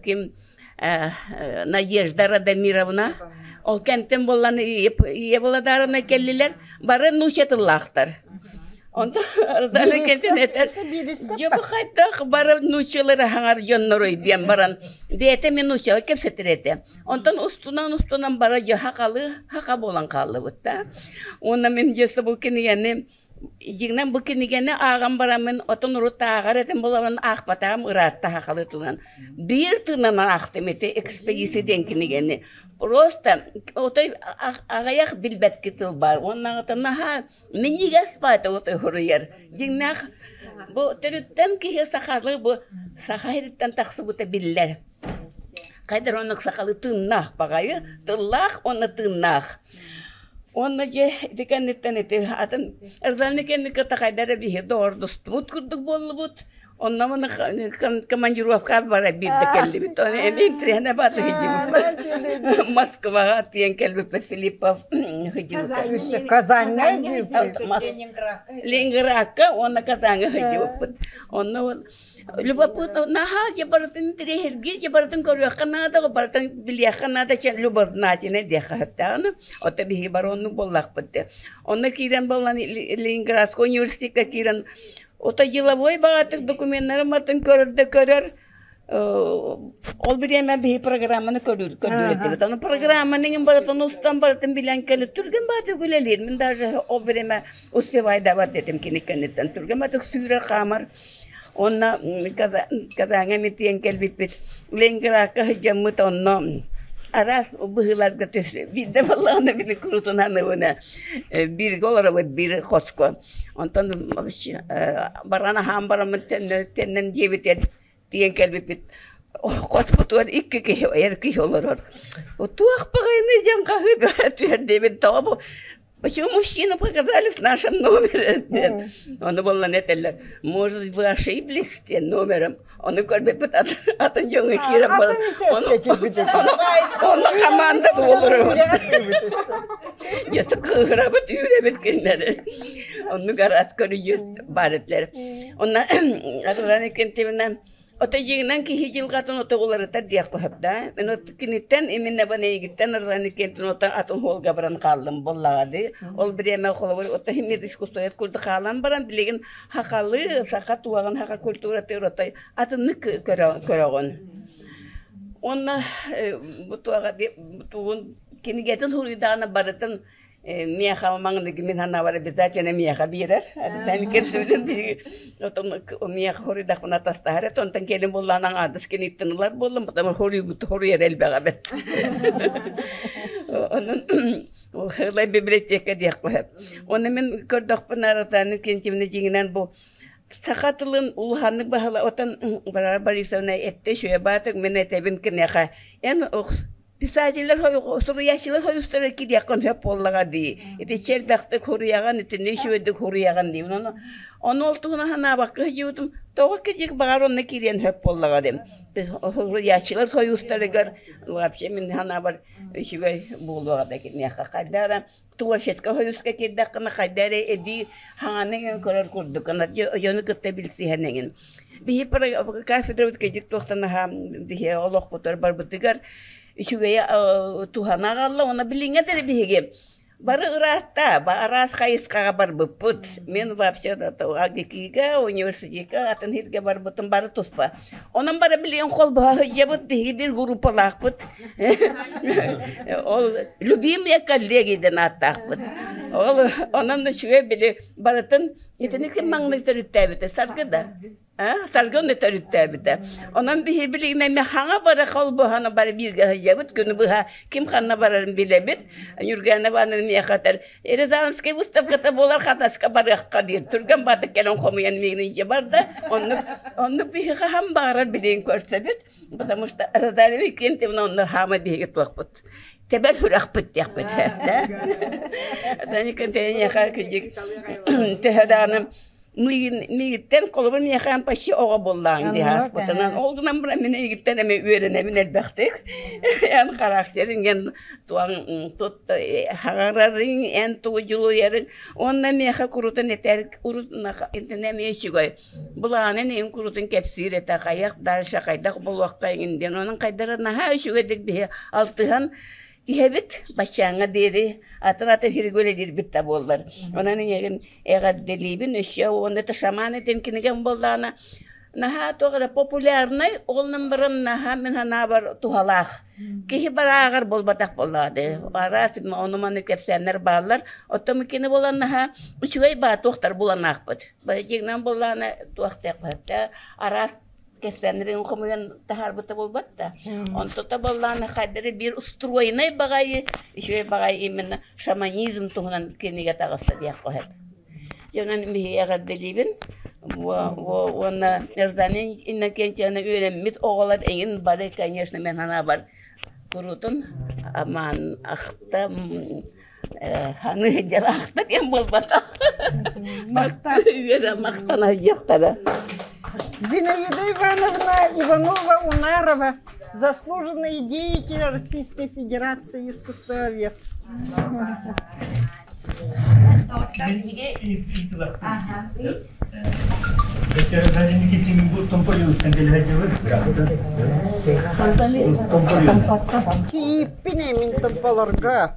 ким Надежда Радомировна ол кэмтэн буоллан Ия Володаровна кэллилэр, бары нууча тыллаахтар. Онтон кэлин этэр, дьэ бу хайдах бары нууччалары хаҥар дьонноруй диэн баран, бэйэтэ мин нууччалар кэпсэтэр этэ. Онтон устунан-устунан бара дьэ хахалы хаха буолан хааллыбыт да. Уонна мин дьэ бу кинигэни дьиҥинэн бу кинигэни ааҕан бараммын отон урут ааҕар этим буолан аахпатаҕым ыраатта хахалы тылынан. Биир тыынан аахтым ити экспедиция диэн кинигэни. Просто отой аҕыйах билбэтки тыл баар. Уонна наһаа Минньигэс баата уруйар. Дьиҥнээх бу төрүттэн киһи сахалыы бу саха сириттэн тахсыбыта биллэр. Хайдар оннук сахалыы тыыннаах баҕайы, тыллаах уонна тыыннаах. Уонна дьэ ити кэнниттэн ити атын Розалина кэнниккэ хайдар биһи доҕордостубут курдук буоллубут. Онно маны командировка бара биирдэ кэллибит. Оны эми интриһэнэ бааты хыдьыбыт. Москваҕа тиэн кэлбиппит Филиппов хыдьыбыта. Казаньҥа Ленинградка уонна Казаньҥа хыдьыбыппыт. Онно любопытно наһаа же барытын интириэһиргиир же барытын көрүөххэ наада, барытын билиэххэ наада чэ любознательный диэххэ сөптөөҕүнэ. Ото биһиги бары оннук буоллахпыт. Онно киирэн буолан Ленинградскай университекка киирэн Ото деловой баҕатык докуменнары матын көрөр да көрөр. Ол бириэмэ биһи программаны көрүр көрдүр этибит. Аны программаны иҥин барытын устан барытын билэн кэлip түргэн баатык үлэлиир. Мин даже ол бириэмэ успевай давар дэтим кини кэнниттэн. Түргэн баатык сүүрэр хаамар. Онно Казаҥа митиэн кэлбиппит. Ленинградка сылдьаммыт онно араас быһыыларга түс биирдэ баллаҕына били курутунан ыбына бииргэ олоробут биир хоско. Онтон баран аһаан бараммын төннөн диэбитигэр тиийэн кэлбиппит хоспутугар икки киһи эр киһи олорор. Туох баҕайыны диэн хаһыы түһэр диэбит тоҕо бу Почему мужчину показали с нашим номером? Ону буоллан этэллэр, может, вы ошиблись тем номером? Ону көрбүппүт атын дьоҥҥо киирэн баран онно команда буолар. Дьэ кыыһырабыт үүрэбит кинилэри. Оннук араас көрүдьүөс баар этилэр. Онно Рузана Иннокентьевна ото дьиҥинэн киһи дьылҕатын ото уларытар диэх сөп да. Мен киниттэн именно бу эйигиттэн Рузана Иннокентьевна ото атын суолга баран хааллым буоллаҕа дии. Ол бириэмэ холобур ото химмит искусствоед курдук хаалан баран билигин Хахалы, саха туоҕун, саха культуратын отой атыннык көрөҕүн. Уонна бу туоҕа тугун кинигэтин суруйдаҕына барытын миэхэ маҥнайгы мин санаабар обязательно миэхэ биэрэр. Обязательно кэлтибитин биһиги отон миэхэ хоруйдахпына атастаһар этэ. Онтон кэлин буоллаҕына аҥаардас киниттэн ылар буоллум, потому хоруйбут хоруйар элбэҕэ эбит. Онон Ылай библиотека диэх сөп. Уонна мин көрдөхпүнэ Ротана Кентьевна дьиҥинэн бу саха тылын улаханнык баһыла отон Варвара Борисовна эттэ үчүгэй баатык мин этэбин киниэхэ эн писателлэр суруйааччылар союзтара кириэххин сөп буоллаҕа дии. Ити элбэхтик суруйаҕын, итинник үчүгэйдик суруйаҕын дии. Ону ону ол туһунан санаабакка сылдьыбытым. Тоҕо кижик баҕар онно киириэн сөп буоллаҕа дим. Суруйааччылар союзтарыгар вообще мин санаабар үчүгэй буолуоҕа да киниэхэ хайда эрэ творческай союзка киирдэххинэ хайда эрэ эбии хаҥаны эҥин көрөр курдук гына дьону кытта билсиһэн эҥин биһи кафедрабыт кэдик туохтан аһаа биһи олохпутугар барбытыгар үчүгэйи туһана аҕалла уонна билиҥҥэ да биһиги Бары ыраатта, араас хайысхаҕа барбыппыт. Мин вообще АГКИга, университекка, атын сиргэ барбытым бары туспа. Онон бары билигин холбоһо сылдьабыт, биһиги биир группалаахпыт. Ол любимые коллеги диэн ааттаахпыт. Ол онон үчүгэй били барытын итини ким маҥнай төрүттээбитэ Саргы да. Саргын төрүттээбитэ. Онон биһи билигин эмиэ хаҥа бары холбоһон бары бииргэ сылдьабыт. Күнү быһа ким ханна барарын билэбит. Ньургана Ивановна миэхэ этэр, Рязанскай выставката буолар Хатаска барыахха диир. Түргэн баатык кэлэн хомуйан миигин илдьэ барда. Оннук, оннук биһи хаһан баҕарар билигин көрсөбүт. Потому что Розалия Викентьевна онно хаама биһиги туохпут. Тэбэр сүрэхпит диэхпит. Эһэ төһө даҕаны Миигиттэн холобур миэхэ почти оҕо буоллаҕыҥ дии ааспытынан. Ол гынан баран мин эйигиттэн эмиэ үөрэнэбин элбэхтик. Эн характерыҥ, эн туоҥ тут хаҥарарыҥ, эн тугу дьулуйарыҥ. Уонна миэхэ курутун этэр, урут итинэ эмиэ үчүгэй. Былаанын эйин курутун кэпсиир этэ, хайах дальше хайдах буолуохха эҥин диэн. Онон хайдара наһаа үчүгэйдик биһи алтыһан Иһэбит баччааҥҥа диэри атын-атын сиргэ үлэлиирбит да буоллар. Онон ийэбин эҕэрдэлиибин өссө уонна это шаман этим кинигэм буоллаҕына наһаа туох эрэ популярнай ол баран наһаа мин санаабар туһалаах. Киһи барааҕар буолбатах буоллаҕа дии. Араас ону-маны кэпсээннэр бааллар. Оттон кини буолан наһаа үчүгэй баа туохтар булан аахпыт. Дьиҥнэн буоллаҕына туох диэххэ араас кэпсээннэрин хомуйан таһаарбыта буолбат да. Онтута буоллаҕына хайдары биир уструойнай баҕайы, үчүгэй баҕайы именно шаманизм туһунан кинигэ таҕыста диэх сөп. Дьонун биһиги эҕэрдэлиибин. Уонна Рзанин Иннокентьевна үөрэммит оҕолор эҥин бары, конечно, мен санаабар куруутун амаан ахта ханы дьараахта диэн буолбатах. Махтан үөрэ махтана диэхтэрэ. Зинаида Ивановна Иванова-Унарова, заслуженный деятель Российской Федерации искусствовед. Кииппин эмин томполорго.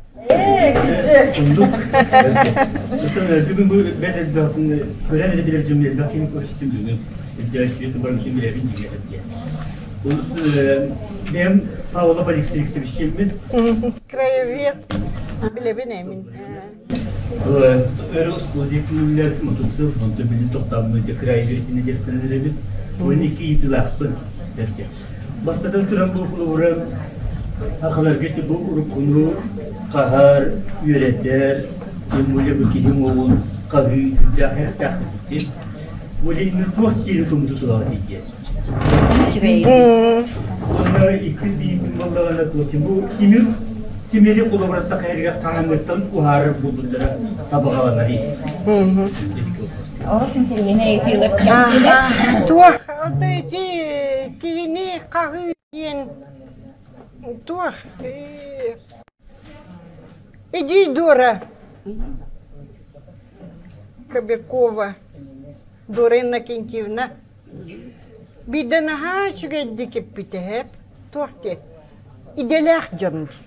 Бүгүн бу бэт элбэхтин көрөн эрэ билэр дьон элбэх киһи көрүстүм бүгүн. Өйдөөсүйэ тубарым ким билэбин дьиҥэ Бэйэм Павлов Алексей Алексеевич диэммин. Краевед билэбин эмин. Өрө оскуола диэкилэр мотоцикл, онтон билин тохтообун краеведтини дьарыктанан эрэбин. Уонна икки ыйытыылаахпын бэрдэ. Бастатан туран бу холобура сахаларга бу уруккуну хаһар, үөрэтэр, тем более бу киһи уҥуоҕун хаһыы сүрдээх эртээх Бу туох сиэри тумту тураҕа диye. Уонна иккис иитин буоллаҕына бу тимир тимири холобура саха эригэр хаһааҥҥыттан уһаарар буолбуттара сабаҕаланар Олус интэриэһинэй ыйытыылар Туох ити киһини хаһыы диэн туох Иди Дора Кобякова Дора Иннокентьевна Биирдэ наһаа үчүгэйдик эппитэ эп, туох диэн, идэлээх дьон дии.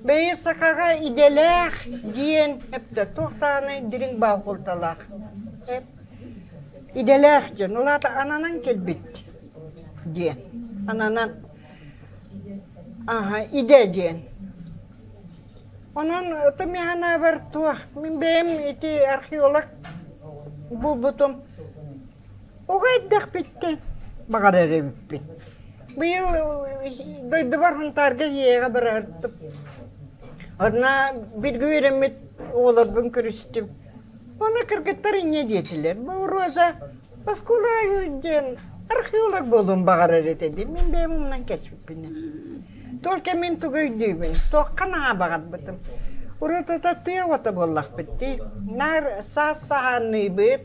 Бэйи сахаҕа идэлээх диэн эптэ туох даҕаны дириҥ баалкулталаах эп. Идэлээх дьон, ол аата ананан кэлбит диэн, ананан аха идэ диэн. Онон мин санаабар туох, мин бэйэм ити археолог булбутум оҕо эрдэхпиттэн баҕарар эбиппин. Быйыл дойдубар Сунтаарга ийэҕэ бараартым. Одна бииргэ үөрэммит оҕолорбун көрүстүм. Ону кыргыттар инньэ диэтилэр. Бу Роза оскуола диэн археолог буолуон баҕарар этэ дии. Мин бэйэм умнан кэспиппин. Только мин тугу өйдүүбүн, туохха наһаа баҕарбытым. Урут ото тыа оҕото буоллахпыт дии. Наар саас саһаанныыбыт,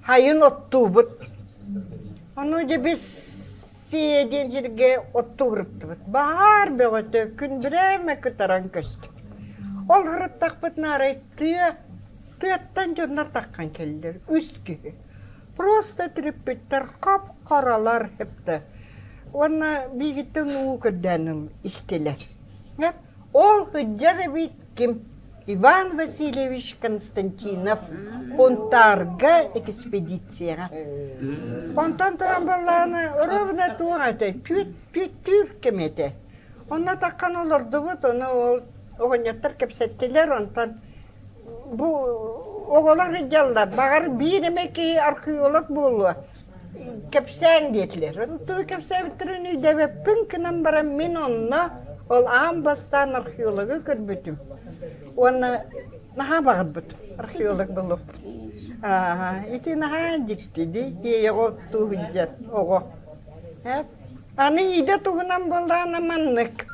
хайын оттуубут. Ону дьэ бис сиэ диэн сиргэ оттуу ырыттыбыт. Баһаар бөҕөтө күн бирээмэ кытаран көстө. Ол ырыттахпытына арай тыа, тыаттан дьоннор таххан кэллилэр, үс киһи. Просто триппиттэр хап-харалар эптэ. Уонна биигиттэн уу көрдөөн истилэр. Ол сылдьар эбит ким? Иван Васильевич Константинов Унтаарга экспедицияҕа. Онтон туран буоллаҕына, ровно туох этэ, түөттүүр кэм этэ. Онно таххан олордубут, ону ол оҕонньоттор кэпсэттилэр, онтон Бу оҕолор сылдьаллар, баҕар биир эмэ киһи археолог буолуо, кэпсээҥ диэтилэр. Тугу кэпсээбиттэрин өйдөөбөппүн гынан баран мин онно ол аан бастаан археологы көрбүтүм уонна наһаа баҕарбытым археолог буолуохпун. Ити наһаа дьикти дии, тиэйэҕэ оттуу сылдьар оҕо. Аны идэ туһунан буоллаҕына маннык.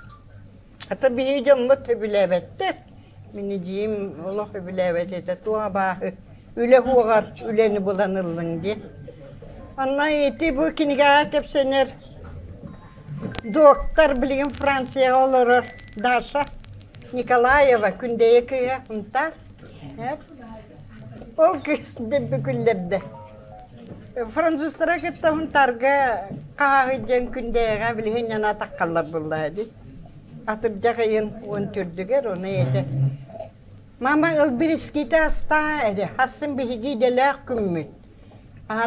Хата биһиги дьоммут сөбүлээбэттэр. Мин эдьиийим олох сөбүлээбэт этэ, туох абааһы үлэ уоҕар үлэни булан ыллыҥ диэн. Онно ити бу кинигэҕэ кэпсэнэр доктор билигин Францияҕа олорор Даша Николаева Күндэйэ кыыһа Сунтаар. Ол кыыс дэлби күллэрдэ. Французтара кытта Сунтаарга хаһааһый диэн Күндэйэҕэ билигин ньана таххаллар буоллаҕа дии. Атырдьах ыйын уон төрдүгэр ону этэ «Мама ылбирискитэ астаа эрэ, хассын биһиги идэлээх күммүт,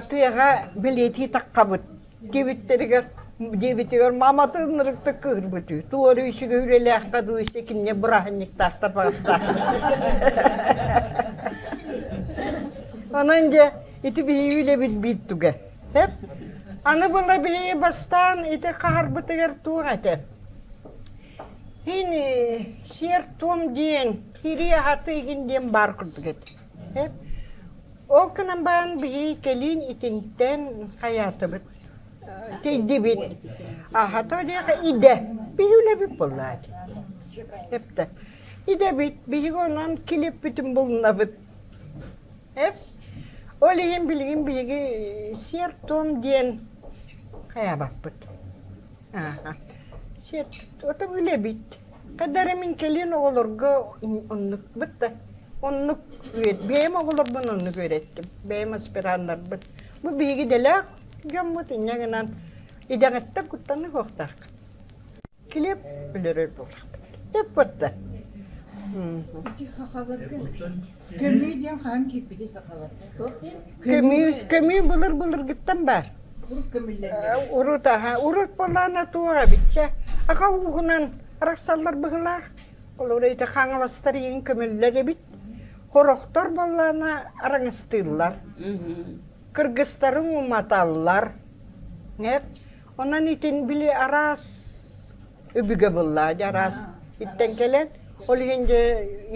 тыаҕа билиэтии таххабыт» диэбиттэригэр диэбитигэр маматын ынырыктык кыыһырбыт үһү. Туора үчүгэй үлэлээххэ дуу истэ кинини бырааһынньыктаахтар баҕастаахтар. Онон дьэ ити биһиги үлэбит биир туга. Аны була биһиги бастаан ити хаһарбытыгар туох этэ? Һин сиэр-туом диэн, киирии аһатыы диэн баар курдук этэ. Ол гынан баран биһиги кэлин итинтэн хайаатыбыт, тэйдибит. Аһата диэхэ идэ. Биһи үлэбит буоллаа дии. Эптэ. Идэбит, биһиги онон килиэппитин булунабыт. Эп. Ол иһин билигин биһиги сиэр-туом диэн хайаабаппыт. Сиэр ото үлэбит. Хадара мин кэлин оҕолорго оннукпут да оннук бэйэм оҕолорбун оннук үөрэттим. Бэйэм аспираннарбыт. Бу биһиги идэлээх дьоммут инньэ гынан идэҕиттэн куттаныах уохтааххыт. Килиэп өлөрөр буоллахпыт. Эппит да. Көмүү диэн хаһан киирбитий сахаларга? Көмүү, көмүү былыр-былыргыттан баар. Урут көмүллэннэ. Урут аха, урут буоллаана туох эбитчэ. Аха ууһунан арахсаллар быһылаах. Олор ити хаҥаластар иин көмүллэр эбит. Хорохтор буоллаана араҥастыыллар. Кыргызтарын уматаллар. Онон итин били араас өбүгэ булла, дьэ араас иттэн кэлэн, ол иһин дьэ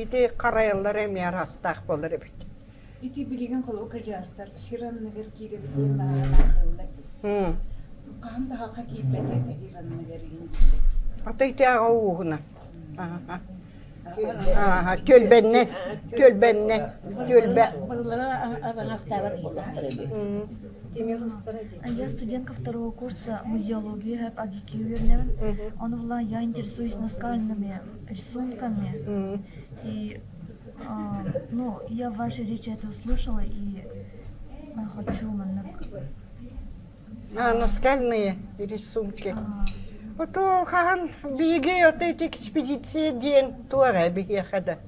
ити харайаллар эмиэ араастаах буолар эбит. Ити билигин холобур кырдьаҕастар сир анныгар киирэбит диэн наһаа Хаһан да хаха киирбэт этэ сир анныгар иһин Ата ити аҕа ууһуна. Түөлбэннэ, түөлбэннэ, түөлбэ. Я студентка второго курса музеологии АГИКИ үөрэнэбин. Ону булан я интересуюсь наскальными рисунками. И ну, я в вашей речи это услышала и хочу маннык. А, наскальные рисунки. Ото хаһан биһиги ото ити экспедиция диэн туора биһиэхэ да.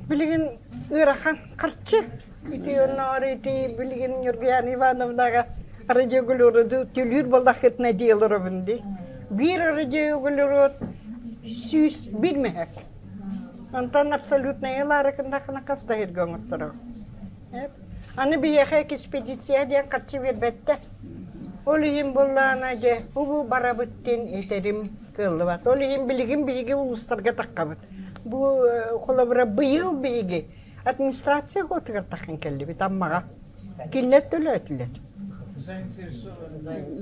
Билигин ыарахан харчы. Ити онноор ити билигин Нюргуяна Ивановнаҕа радиоглюроду төлүүр буоллаххытына дии олоробун дии. Биир радиоглюрод 101 мөһөк. Онтон абсолютная лаарыкындахына хас да сиргэ оҥотторо. Аны биһиэхэ экспедиция диэн харчы биэрбэттэр. Ол иһин буоллаҕына дьэ бу барабыт диэн этэрим кыаллыбат. Ол иһин билигин биһиги улуустарга таххабыт. Бу холобура быйыл биһиги администрация хотугар таххан кэллибит Аммаҕа. Кинилэр төлөөтүлэр.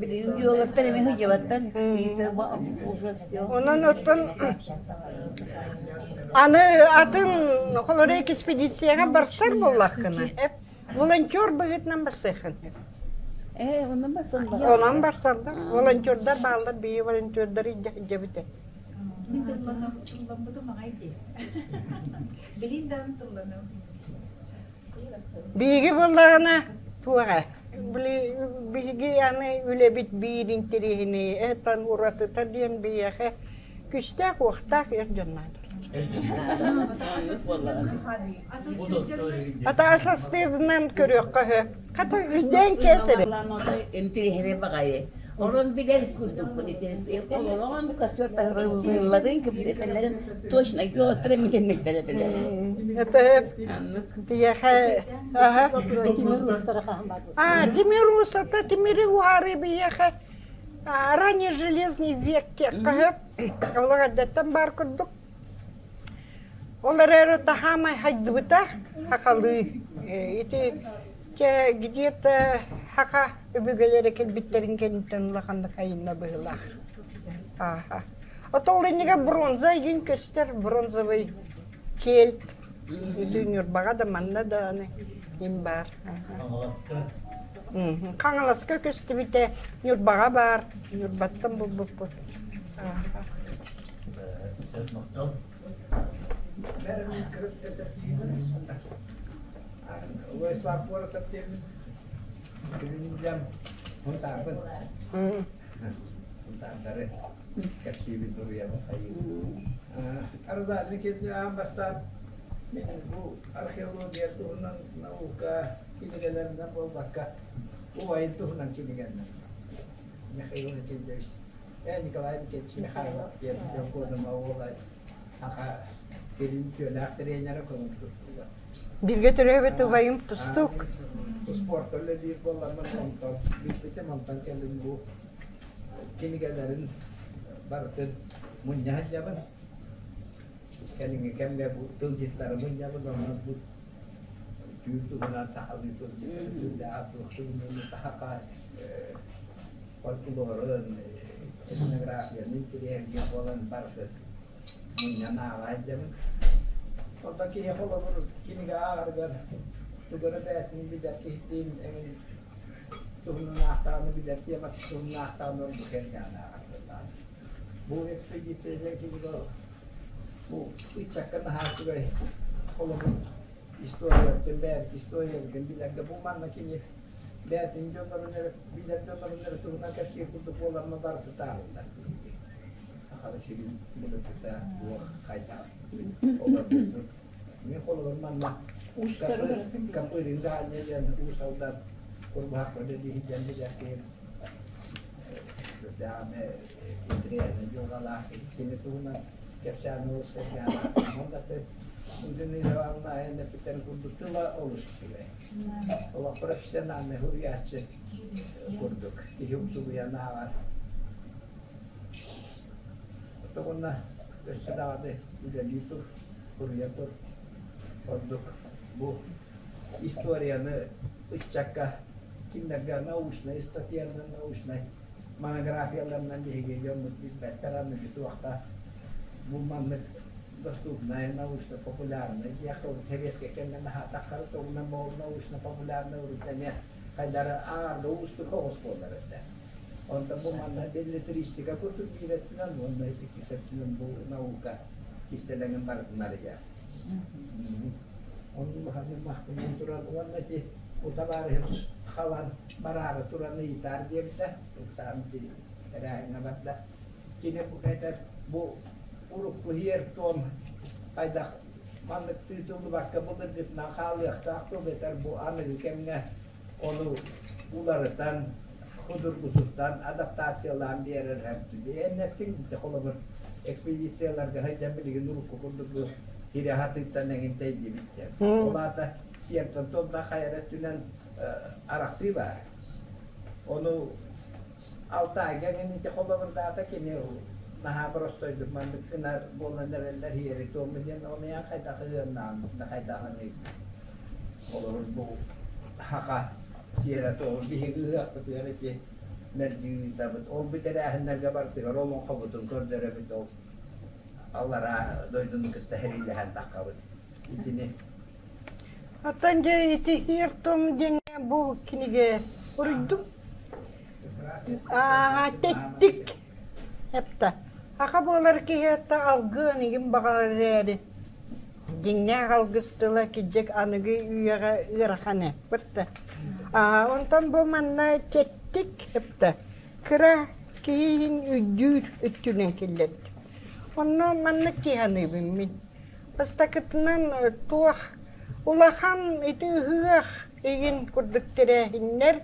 Билигин геологтар эми сылдьыбаттар. Онон оттон аны атын холоро экспедицияҕа барсар буоллаххына, волонтер быһыытынан барсыаххын. Э, онон барсаллар. Онон барсаллар. Волонтердар бааллар, биһи волонтердары илдьэ Мин тылламмытым аҕай дии. Билин даҕаны тылланым. Биһиги буоллаҕына туох биһиги аны үлэбит биир интэриэһинэй этан уратыта диэн биһиэхэ күстээх-уохтаах эр дьон наада. Ата асастыырынан көрүөххэ сөп. Хата өйдөөн кээс эрэ. Интириэһинэй баҕайы. Орон билэр курдукпун ити. Олорон костер таһырылларын кэпсэтэллэрин точно геологтар митинниктэрэ билэр. Это биһиэхэ А, тимир уусата тимири уһаары биһиэхэ ранний железный век диэххэ сөп. Олох эрдэттэн баар курдук. Ол эрээри таһаамай хайдыбыта хахалыы. Ити чэ где-то хаха өбүгэлэрэ кэлбиттэрин кэнниттэн улаханнык айынна быһыылаах. Ааха. Ото ол иннигэр бронза игин көстөр, бронзовый кельт. Ити Ньурбаҕа да манна да аны ким баар. Хаҥаласка. Хаҥаласка көстүбүтэ Ньурбаҕа баар. Ньурбаттан булбуппут. Ааха. Владислав Коротов диэммин Бүгүн Мунтаарбын. Мунтаардары кэпсиибин суруйабын хайыы. Розалия Никитична аан бастаан мин бу археология туһунан наука кинигэлэринэн буолбакка убайын туһунан кинигэннэн Михаил Никитич Николай Никитич Михайлов диэн Дьокуодума уола аха кирин түөлээх тренерэ көҥүл тустууга. Бииргэ төрөөбүт убайым тустуук. Спортка үлэлиир буолламмын онтон билбитим, онтон кэлин бу кинигэлэрин барытын мунньа сылдьабын. Кэлиҥҥи кэмҥэ бу тылдьыттары мунньабын, онон бу түүр туһунан сахалыы тылдьыттары сүрдээх туох туһунан таһаха фольклорун, этнографияны интириэһиргиэх буолан барытын мунньан ааҕа сылдьабын. Онтон киһи холобур кинигэ ааҕарыгар Тугу эрэ бэйэтин билэр киһитин эҥин туһунан аахтаҕына билэр тематын туһунан аахтаҕына ордук эрдэҕин ааҕар Бу экспедиция кинигэ бу ыччакка наһаа үчүгэй холобур историябытын бэйэбит историябытын билэргэ бу манна кини бэйэтин дьоннорун эрэ билэр дьоннорун эрэ туһунан кэпсиир курдук буоларына барыта таарыллар Саха сирин былыргыта туох хайдах олорбуппут Мин холобур манна Капырин Ганя диэн Уус Алдан Курбуһахпар үлэлии билэр киһим даҕаны интириэһинэй дьылҕалаах кини туһунан кэпсээн олус сэргээҕэ уонна Людмила Ивановна эппиттэрин курдук тыла олус үчүгэй. Олох профессиональный суруйааччы курдук киһи умсугуйан ааҕар. Оттон өссө даҕаны үлэлии тур, суруйа тур. Ордук бу историяны ыччакка кинилэргэ научнай статьяларынан, научнай монографияларынан биһиги дьоммут билбэттэр аныгы туохта бу маннык доступная научно-популярная диэххэ урут сэбиэскэй кэмҥэ наһаатаххара тугунан буолла научно-популярная урут эмиэ хайдары ааҕарга уустук оҕус буолар этэ. Онтон бу манна беллетристика курдук биир өттүнэн уонна иккис өттүнэн бу наука кистэлэҥин барытын арыйар. Онну улаханнык махтанан туран уонна ити бу табаарыһым халан бараары туран ыйытаар диэбитэ, ыксаан ити тэрээһиҥҥэ барда. Кини бу этэр бу урукку иһиэр-туом хайдах маннык тыытыллыбакка былыргытынан хаалыахтаах дуо эбэтэр бу аныгы кэмҥэ ону уларытан, судургутуттан адаптациялаан биэрэр эн эттиҥ холобур экспедицияларга сылдьан билигин урукку курдук бу тирэ хатыыттан эҥин тэйдибит диэн. Ол аата сиэртэн туомтан хайа эрэ өттүнэн арахсыы баар. Ону Алтайга эҥин ити холобурдаата кини наһаа боростойдук маннык гынар буолан эрэллэр иһиэри туому диэн ону ян хайдах ыһыаннаан хайдаҕыный Холобур, бу саха сиэрэ-туома биһиги ыһыахпытыгар ити мэлдьи ыытабыт. Ол бүтэрээһиннэргэ барытыгар олоҥхобутун көрдөрөбүт, ол аллараа дойдуну кытта сэриилэһэн таххабыт. Итини Оттон дьэ ити иэр-туом диэҥҥэ бу кинигэ уруйдум. Аа, тэттик эптэ. Аха буолар киһи этэ алгыан игин баҕарар эрээри Дьиҥнээх алгыс тыла кырдьык аныгы үйэҕэ ыарахан эппит Онтон бу манна тэттик эптэ кыра киһи иһин өйдүүр өттүнэн киллэрдим. Онно маннык киһи аныыбын мин. Бастакытынан туох улахан ити ыһыах игин курдук тэрээһиннэр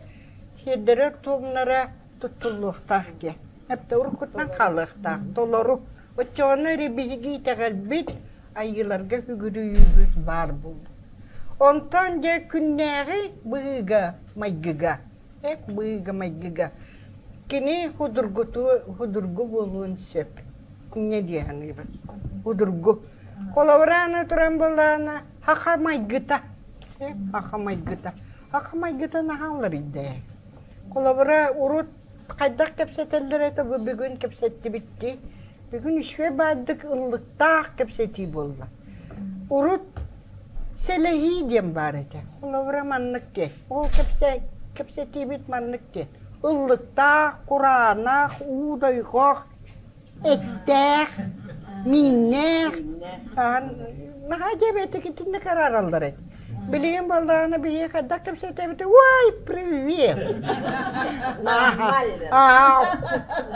сиэрдэрэ туомнара туттуллуохтаах диэн. Эптэ уруккуттан хаалыахтаах толору. Оччоҕуна эрэ биһиги итэҕэлбит айыыларга үгүрүйүүбүт баар буолуо. Онтон дьэ күннээҕи быһыыга-майгыга, быһыыга-майгыга кини судургуту судургу буолуон сөп. Инньэ дии саныыбын. Судургу. Холобура аны туран буоллаҕына саха майгыта, саха майгыта. Саха майгыта наһаа уларыйда ээ. Холобура урут хайдах кэпсэтэллэр этэ бу бүгүн кэпсэттибит дии. Бүгүн үчүгэй баайдык ыллыктаах кэпсэтии буолла. Урут сэлэһии диэн баар этэ. Холобура маннык диэн. Ол кэпсэ кэпсэтиибит маннык диэн. Ыллыктаах, кураанах, уу дойҕох, эттээх, мииннээх. Наһаа дьэбэтик итинник араараллар эт. Билигин буоллаҕына биһиги хайдах кэпсэтэбит ой привет Нормально.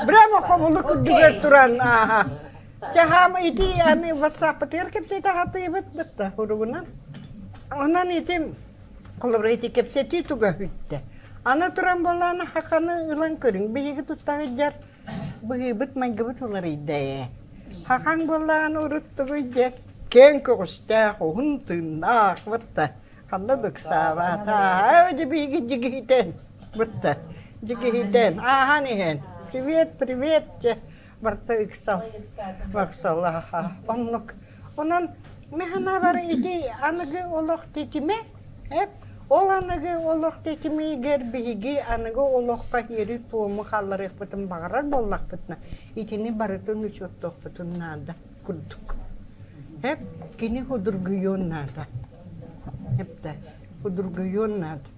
Прямо хобулу күрдүгэр туран ааха. Чаһаам ити аны WhatsApp-ытыгар кэпсэтэ хатыыбыт бытта уругунан. Онон ити холобура ити кэпсэтии туга үттэ. Аны туран буоллаҕына хаханы ылан көрүҥ. Биһиги тутта сылдьар быһыыбыт майгыбыт уларыйда ээ. Хахаҥ буоллаҕына урут тугуй диэ киэҥ көҕүстээх, уһун тыыннаах бытта ханна да ыксаабата. Аа биһиги дьигиһитэн бытта дьигиһитэн ааһан иһэн привет привет дьэ барыта ыксал ыксал аха оннук онон мин санаабар ити аныгы олох тэтимэ Эп, ол аныгы олох тэтимигэр биһиги аныгы олоххо иэри-туому хаалларыахпытын баҕарар буоллахпытына, итини барытын учуоттуохпутун наада курдук. Эп, кини худургуйуон наада. Эп да. Удургуйуон наада.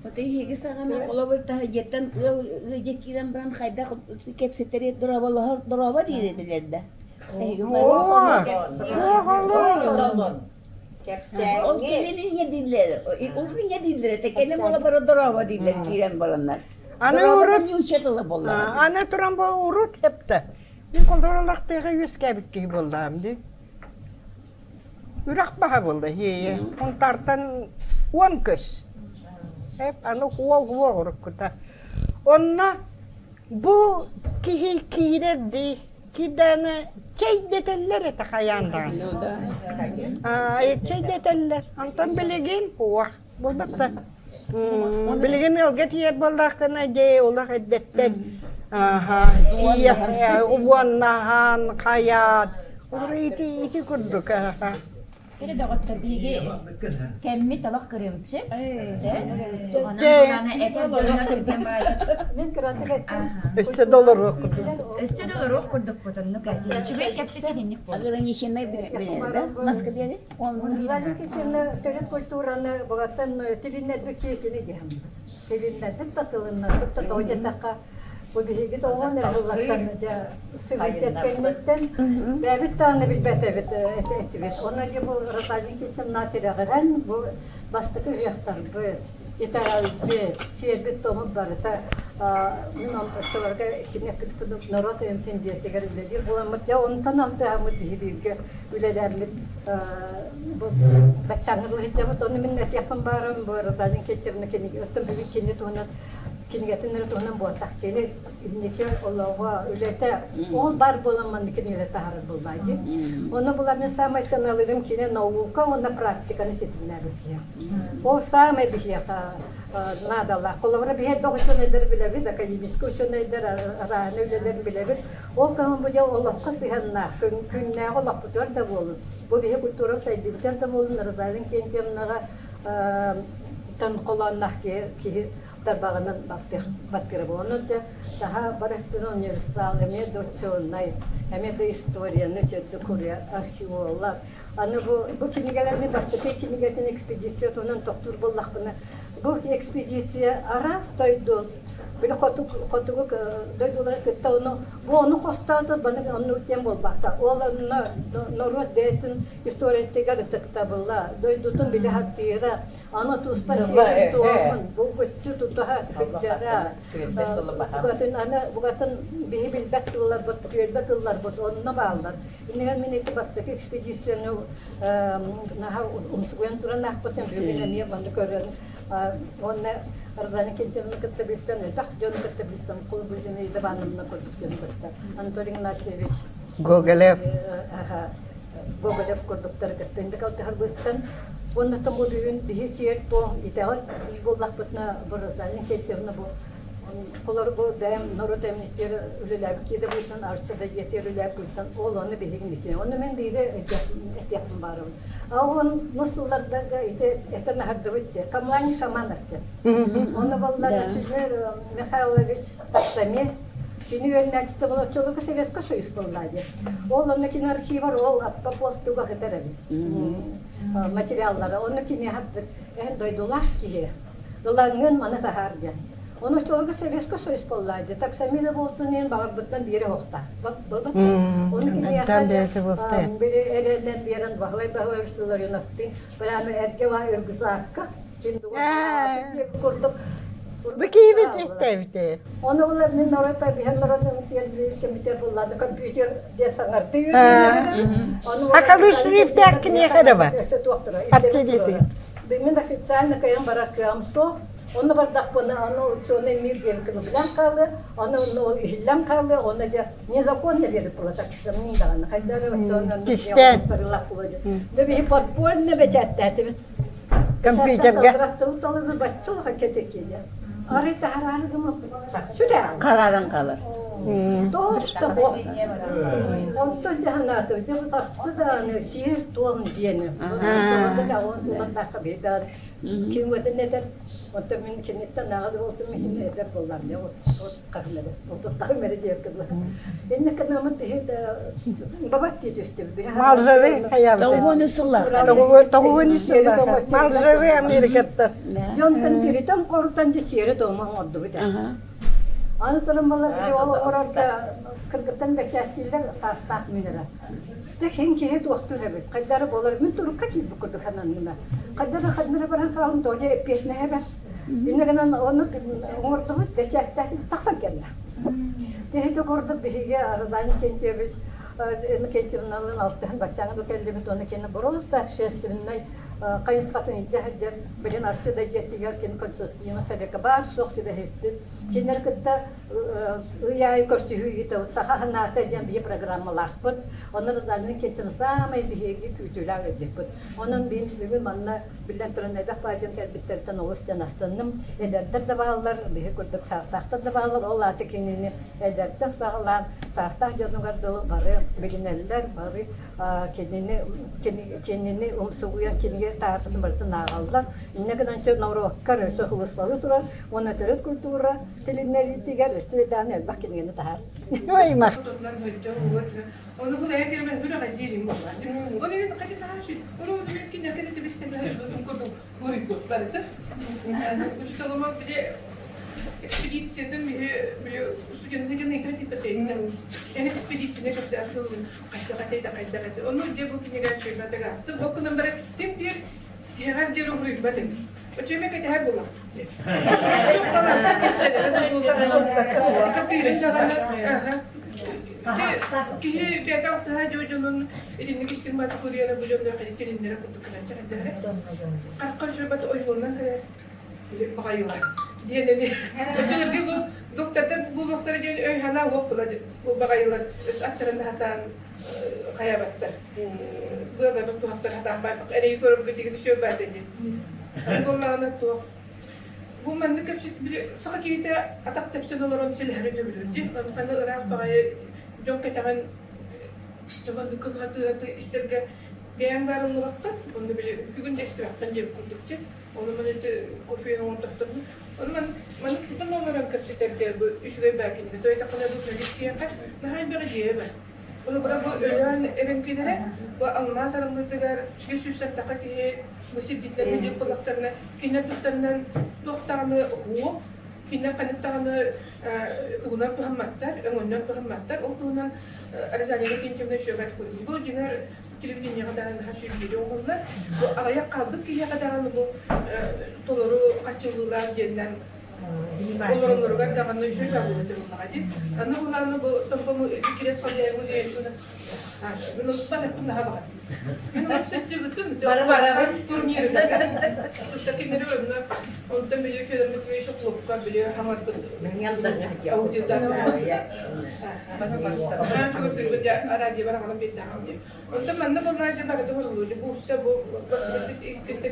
Отой иһиги саҕана холобур таһырдьаттан ыал ыалдьыт киирэн баран хайдах кэпсэтэри дорооболоһор дорообо диир этилэр да. Эһиги Ол кэлин инньэ дииллэр. Урут инньэ дииллэр этэ. Кэлин буола бара дорообо дииллэр киирэн бараннар. Аны урут нуучча тыла буоллаҕа. Аны туран бу урут эптэ. Мин холдоролахтыга үөскээбит киһи буоллаҕым дии. Үрэх баһа буолла иэйэ. Унтаартан 10 көс. Эп аны уол уол уруккута. Онно бу киһи киирэр дии киирдэҕинэ чэйдэтэллэр этэ хайаан даҕаны. Чэйдэтэллэр. Онтон билигин уох буолбатта. Билигин ыалга тиийэр буоллаххына дьэ олох эрдэттэн тиийэ уоннаһан хайаат ити ити курдук Кэрэ доҕоттор биһиги кэммит олох кырыымчык. Онон этэр дьоҥҥо түргэн баайы. Мин кыратык эттим. Өссө да олоруох курдук. Өссө да олоруох курдукпут оннук үчүгэй кэпсэтиһинник буолла. Ограниченный да? Москве Валентина төрүт культураны бугаттан тилиннэрбит киэтини диһэммит. Тилиннэрбит да тылыннарбыт да тоҕо диэтэххэ бу биһиги тоҕон эрэ дьэ сүбүтет кэнниттэн бэйэбит даҕаны билбэтэбит этибит. Онно дьэ бу Розалия Никитична тирэҕирэн бу бастакы ыһыахтарбыт, итэҕэлбит, сиэрбит томут барыта мин оччолорго кини эппит курдук норуот айымньытын дьиэтигэр үлэлиир буоламмыт дьэ онтон алтыһаммыт биһи бииргэ үлэлээммит бу баччааҥҥа дылы сылдьабыт. Ону мин этиэхпин баарым бу Розалия Никитична кинигэ оттон бүгүн кини туһунан кинигэтин эрэ туһунан буолтах кини инники олоҕо үлэтэ ол бар буолан маннык кинигэлэр таһаарар буоллаа дии. Онно була мен самай сыаналыырым кини наука уонна практиканы ситимнээбит киһи. Ол самай биһиэхэ наадалаах. Холобура биһи элбэх учуонайдары билэбит, академическай учуонайдар арааны үлэлэрин билэбит. Ол кэмин бу дьэ олоххо сыһыаннаах, күннээҕи олохпутугар да буолун, бу биһи культура сайдыыбытыгар да буолун, Розалия Кентьевнаҕа тан холоонноох киһи тарбаҕынан баттыра буолан те таһа барахтын универсал эмиэ да учуонай, эмиэ да историяны чөддү курия археолог. Аны бу бу кинигэлэрни бастакы кинигэтин экспедиция туһунан тохтуур буоллахпына, бу экспедиция араас дойду били хотугу дойдулары кытта ону бу ону хостоото баны оннук диэн буолбакка ол онно норуот бэйэтин историятыгар ытыктабыла дойдутун билэ сатыыра аны туспа сиэрин-туомун булгуччу тутуһа сылдьара букатын аны букатын биһи билбэт тылларбыт түөлбэ тылларбыт онно бааллар иннигэр мин ити бастакы экспедицияны наһаа умсугуйан туран аахпытым бүгүн эмиэ манна көрөн уонна Розалия Кентьевна кытта билсэн элбэх дьону кытта билсэн Кулбу Зинаида Ивановна курдук дьону кытта Анатолий Игнатьевич Гоголев Гоголев курдуктары кытта инде алтыһарбыттан уонна тому бүгүн биһи сиэр-туом итэҕэл биир буоллахпытына бу Розалия Кентьевна бу Холор бу бэйэм норуот министр үлэлээбит киһи да быһыытынан арчы да дьиэтигэр үлэлээбит быһыытынан ол ону биһигинники. Онно мин биири этиэхпин баарабын. А он сыллардарга ити этэн аһардыбыт диye. Камлани Шаманов диэн. Онно баллар Чүнөр Михайлович Тахсами кини үөрэнээччитэ була оччолорго Советскай Союз буолла диye. Ол онно кини архивар ол аппа постуга кытар эбит. Материаллара. Онно кини хаппыт эн дойдулаах киһи. Ылаҥҥын маны таһаар диэн. Ону оччолорго Советскай Союз буолла дии. Таксамина буолтун иһин баҕарбыттан биэрэ оһохта. Ону киниэхэ били эрэнэн биэрэн Баһылай Баһылаевич Ларионовтыын прямо эргэ баа үргүсаакка ким курдук Бу киһибит истээбите. Оны улар мин норуота биһэн норуотун тиэр комитет буллады компьютер диэн саҥарды Акалы шрифтээк киниэхэ эрэ бар. Арчы диэтин. Мин официально кыайан барар кыаҕым суох. Онно бардахпына, аны ученый мир диэн кылыбылан хаалыа, аны онно ол иһиллэн хаалыа, онно дьэ незаконно берип була таксаммын даҕаны. Хайдах эрэ ученый Кистээн. Да биһи подпольно бэчээттээтибит. Компьютерга. Толору бачча улахан кэтеккиде. Арай таһараары гыммыт. Сүтэ. Харааран хаалар. Туох да суох. Онтон дьаһанаатым, дьэ бу тахсы даҕаны сиэр-туом диэни. Ким этэн этэр, онтон мин киниттэн аҕа буолтум иһин этэр буоллаам дьэ от хаһым эрэ, отут хаһым эрэ диэбит кылла. Иннэ кынамыт биһи бабат дии түстүм. Малжары хайабыт. Тоҕуон сыллаах. Тоҕуон сыллаах. Малжары Америкаттан. Дьонтон тиритэн хорутан дьэ сиэри-туому оҥордубут ээ. Аны туран балар ол орорго кыргыттан бэчээттииллэр саастаах мин эрэ. Дьэ киһи киһи туохтуур эбит. Хайдары буолар мин турукка киирбит курдук сананныма. Хайдары ханнара баран хаалым тоҕо дьэ эппиэтинэһэ Иннэ гынан ону оҥордубут, бэчээттээтибит тахсан кэллэ. Киһи курдук биһиги Розалия Кентьевич Иннокентьевналыын алтыһан баччааҥҥа да кэллибит уонна кини просто общественнай хайысхатын илдьэ сылдьар билин Арчыда дьиэтигэр кини консультативнай совекка баар суох сүбэһиппит. Кинилэри кытта ый аайы көрсүһүү ыытабыт. Саха санаата диэн биһи программалаахпыт. Онно Розалия Иннокентьевна саамай биһиги күүтүүлээх ыалдьыппыт. Онон бүгүн манна биллэн туран элбэх баар дьон кэлбиттэриттэн олус диэн астынным. Эдэрдэр да бааллар, биһи курдук саастаахтар да бааллар. Ол аата кинини эдэртэн саҕалаан саастаах дьонугар дылы бары билинэллэр, бары кинини кинини умсугуйан кинигэ таһаарбытын барытын ааҕаллар. Инньэ гынан норуоккар өссө сулууспалыы турар уонна төрүт культура тилиннэриитигэр өссө даҕаны элбэх кинигэни таһаар. Оны бұл әйел келмен бір аға диелим болған. Оны енді қайта таһашы. Оны мен кинерге тебистен курдук буруйбут барыты. Учителыма биле экспедициятын биһи биле студенттарга найтар типпетейттер. Эн экспедицияны көпсө ахтылын кайта кайта кайта кайта. Оны де бу киниге чөйбәтеге ахты. Ол күнөн бары тем бир тиһәгәр дер уруйбатын. Очеме кайтар була. Киһи бэйэтэ алтыһа дьонун итинник истиҥ бааты курьера бу дьоннор тилиннэрэ курдук гынан чэрэдээре. Харахха үчүгэй ойууланан кэлэр баҕайылар диэн эми. Оччолорго бу доктордар буолуохтара диэн өй санаа уох була бу баҕайылар өс аттарын хатаан хайабаттар. Быаларын туһахтар хатаан байбак эрэйи көрөргө тигин үсүө баата диэн. Буоллаҕына туох Бу маннык кэпсэт били саха киһитэ атах тэпсэн олорон сэлэһэрин сөбүлүүр дии. Онно ыраах баҕайы дьон кэтэҕин маннык кыһаты истэргэ бэйэҥ баарыллыбаккын, онно били бүгүн да истибэххин диэбит курдук дии. Ону маны ити кофены оҥордохторуна, ону ман маннык тутан олорон кэпсэтэргэ бу үчүгэй баа кинигэ. Тойтаххына бу журналист киһиэхэ наһаа элбэх идея бар. Ону бара бу өлөөн эбэҥкилэрэ бу алмаас арыллыытыгар 300 тахха киһи бу сирдьиттэрин диэк буоллахтарына кинилэр тустарынан туох даҕаны уһуох, кинилэр ханнык даҕаны тугунан туһамматтар, өҥөннөн туһамматтар. Ол туһунан Розалия Викентьевна үчүгэй курдук. Бу дьиҥэр телевидениеҕэ даҕаны наһаа үчүгэй оҥоһуллар. Бу аҕыйах хаалбыт киһиэхэ даҕаны бу толору хаччылыылаах диэннэн олороллоругар даҕаны үчүгэй баҕалыы туруллаҕа дии. Аны булааны бу томпому кирес холдьайбы диэн Мин успан эттим наһаа баҕар. Мин сылдьыбытым Бары барабыт. турнирыгар. Кинилэри онно онтон били Федор Матвеевич клубка били хамарбыт Онтон манна боллаан барыта хосулуу буурса бу бастыбыт иккисте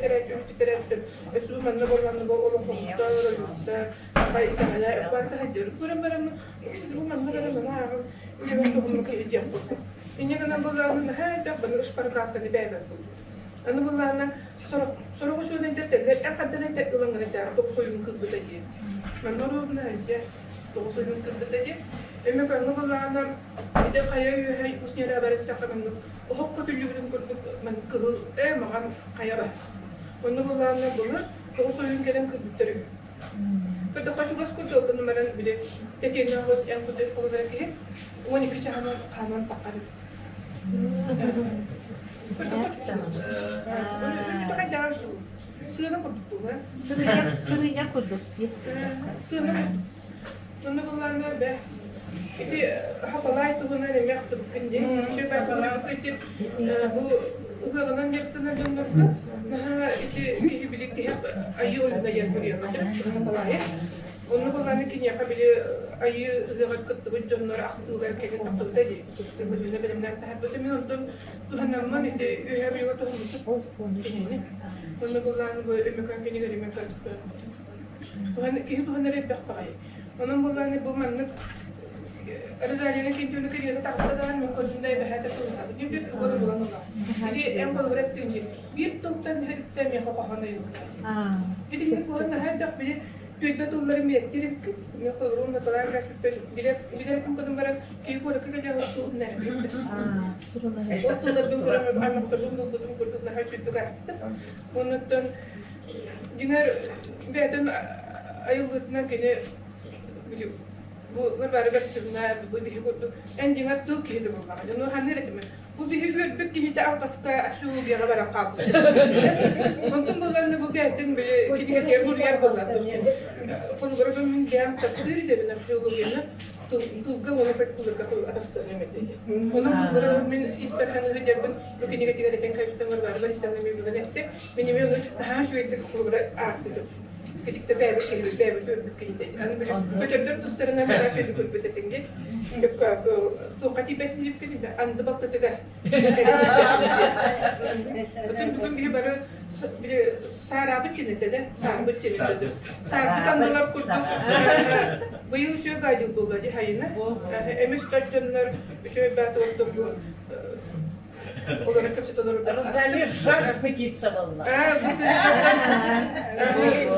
терәттү өсү манна боллаан бу олохтор ойуттар бай итәһәлә барыта хаддыр көрөн барамын бу манна бара мана аагыл үлэбэн тоһуммука идиэх Инне гынан боллаан хайдах баны шпаргалканы бэйбэт булду. Аны буллаана сорох учуонайдар теллер эн хаддан энте ылангана тоҕус ойуун кылбыта диэн. Манна оруобуна дьэ тоҕус ойуун кылбыта диэн. Эме кыраңы буллаана ити хайа үөһэ уснера барыт саха маннык оһох көтүллүбүтүн курдук ман кыһыл э маҕан хайа бар. Онно буллаана былыр тоҕус ойуун кэлэн кырбыттар үһү. Көтөххө чугас курдук баран били тэтиэннэ хос эн куту холобара киһи 12 чаһынан хаанан таххар эбит. Сыана курдук буолар. Сырыйа курдук дии. Сыана курдук. Онно буллаана бэ. Ити хапалай туһунан эме ахтыбыккын дии. Үшө бай ити бу ыһыаҕынан дьарыктанар дьоннорго наһаа ити киһи били киһи айыы ойуна диэн көрүөххэ хапалайы. Онно буллаана киниэхэ били айыы ыһыаҕар кыттыбыт дьоннор ахтыылар кэлин тахсыбыта дии. Бөлүнэ бэлэмнээн таһарбыта. Мин онтон туһанаммын ити үөһэ билигэ туһаммытым кинини. Онно буллаана бу өмөкөн кинигэлэрин көрдүк. Киһи туһанар элбэх баҕайы. Онон буллаана бу маннык Розалина Кентюна карьера тахса даҕаны мин көрдүм да эбэһээтэ тыллаабыт. Мин биир тугу эрэ булан ылла. Ити эн холобур эттиҥ дии. Биир тылтан иһиттэ миэхэ хоһоон ыйыллар. Итинник буолан наһаа элбэх били түөлбэ тылларын билэттиир эбиккит. Мен холобурун Николай Григорьевичпын билэр билэрим курдук баран киһи куоракка кэлиэх тылын Ол тылларбын көрөн аймахтарбын булбутум курдук наһаа үчүгдүк астым. Оннуттан дьиҥэр бэйэтин айыллыытынан кини бу Варвара Борисовна бу биһи курдук эн дьиҥэр тыл киһитэ буоллаҕа. Ону ханыыр этим. Бу биһи үөрбүт киһитэ алтаска археологияҕа баран хаалбыт. Онтон буолларына бу бэйэтин били кинигэтигэр буруйар буоллар. Холобура мин бэйэм таптыыр идэбин археологияны тылга уонна фольклорга атастыаным этэ. Онон холобура мин испэр ханыһы диэрбин бу кинигэтигэр этэн кэлбитим Варвара Борисовна бүгүн эттэ. Мин эмиэ ону наһаа үчүгэйдик холобура аахпытым. Китикте бэйэбит киһибит, бэйэбит өлбүт киһитэ. Аны били көтөрдөр тустарынан наһаа үчүгэйдик көрбүт этиҥ дии. Туохха тиийбэтим диэппин анды балтытыгар. Отон бүгүн биһи бары били саараабыт чинэтэ да, саарбыт чинэтэ да. Саарбыт андылар курдук быйыл үчүгэй баайдыл буолла дии хайына. Эмис дьоннор үчүгэй баатылар бу Розалия жар птица буолла.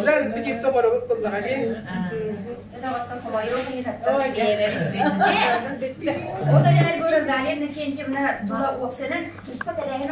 Жар птица боробут буоллаҕа дии. Ол эрээри бу Розалия Иннокентьевна тула уопсанан туспа тэрээһин.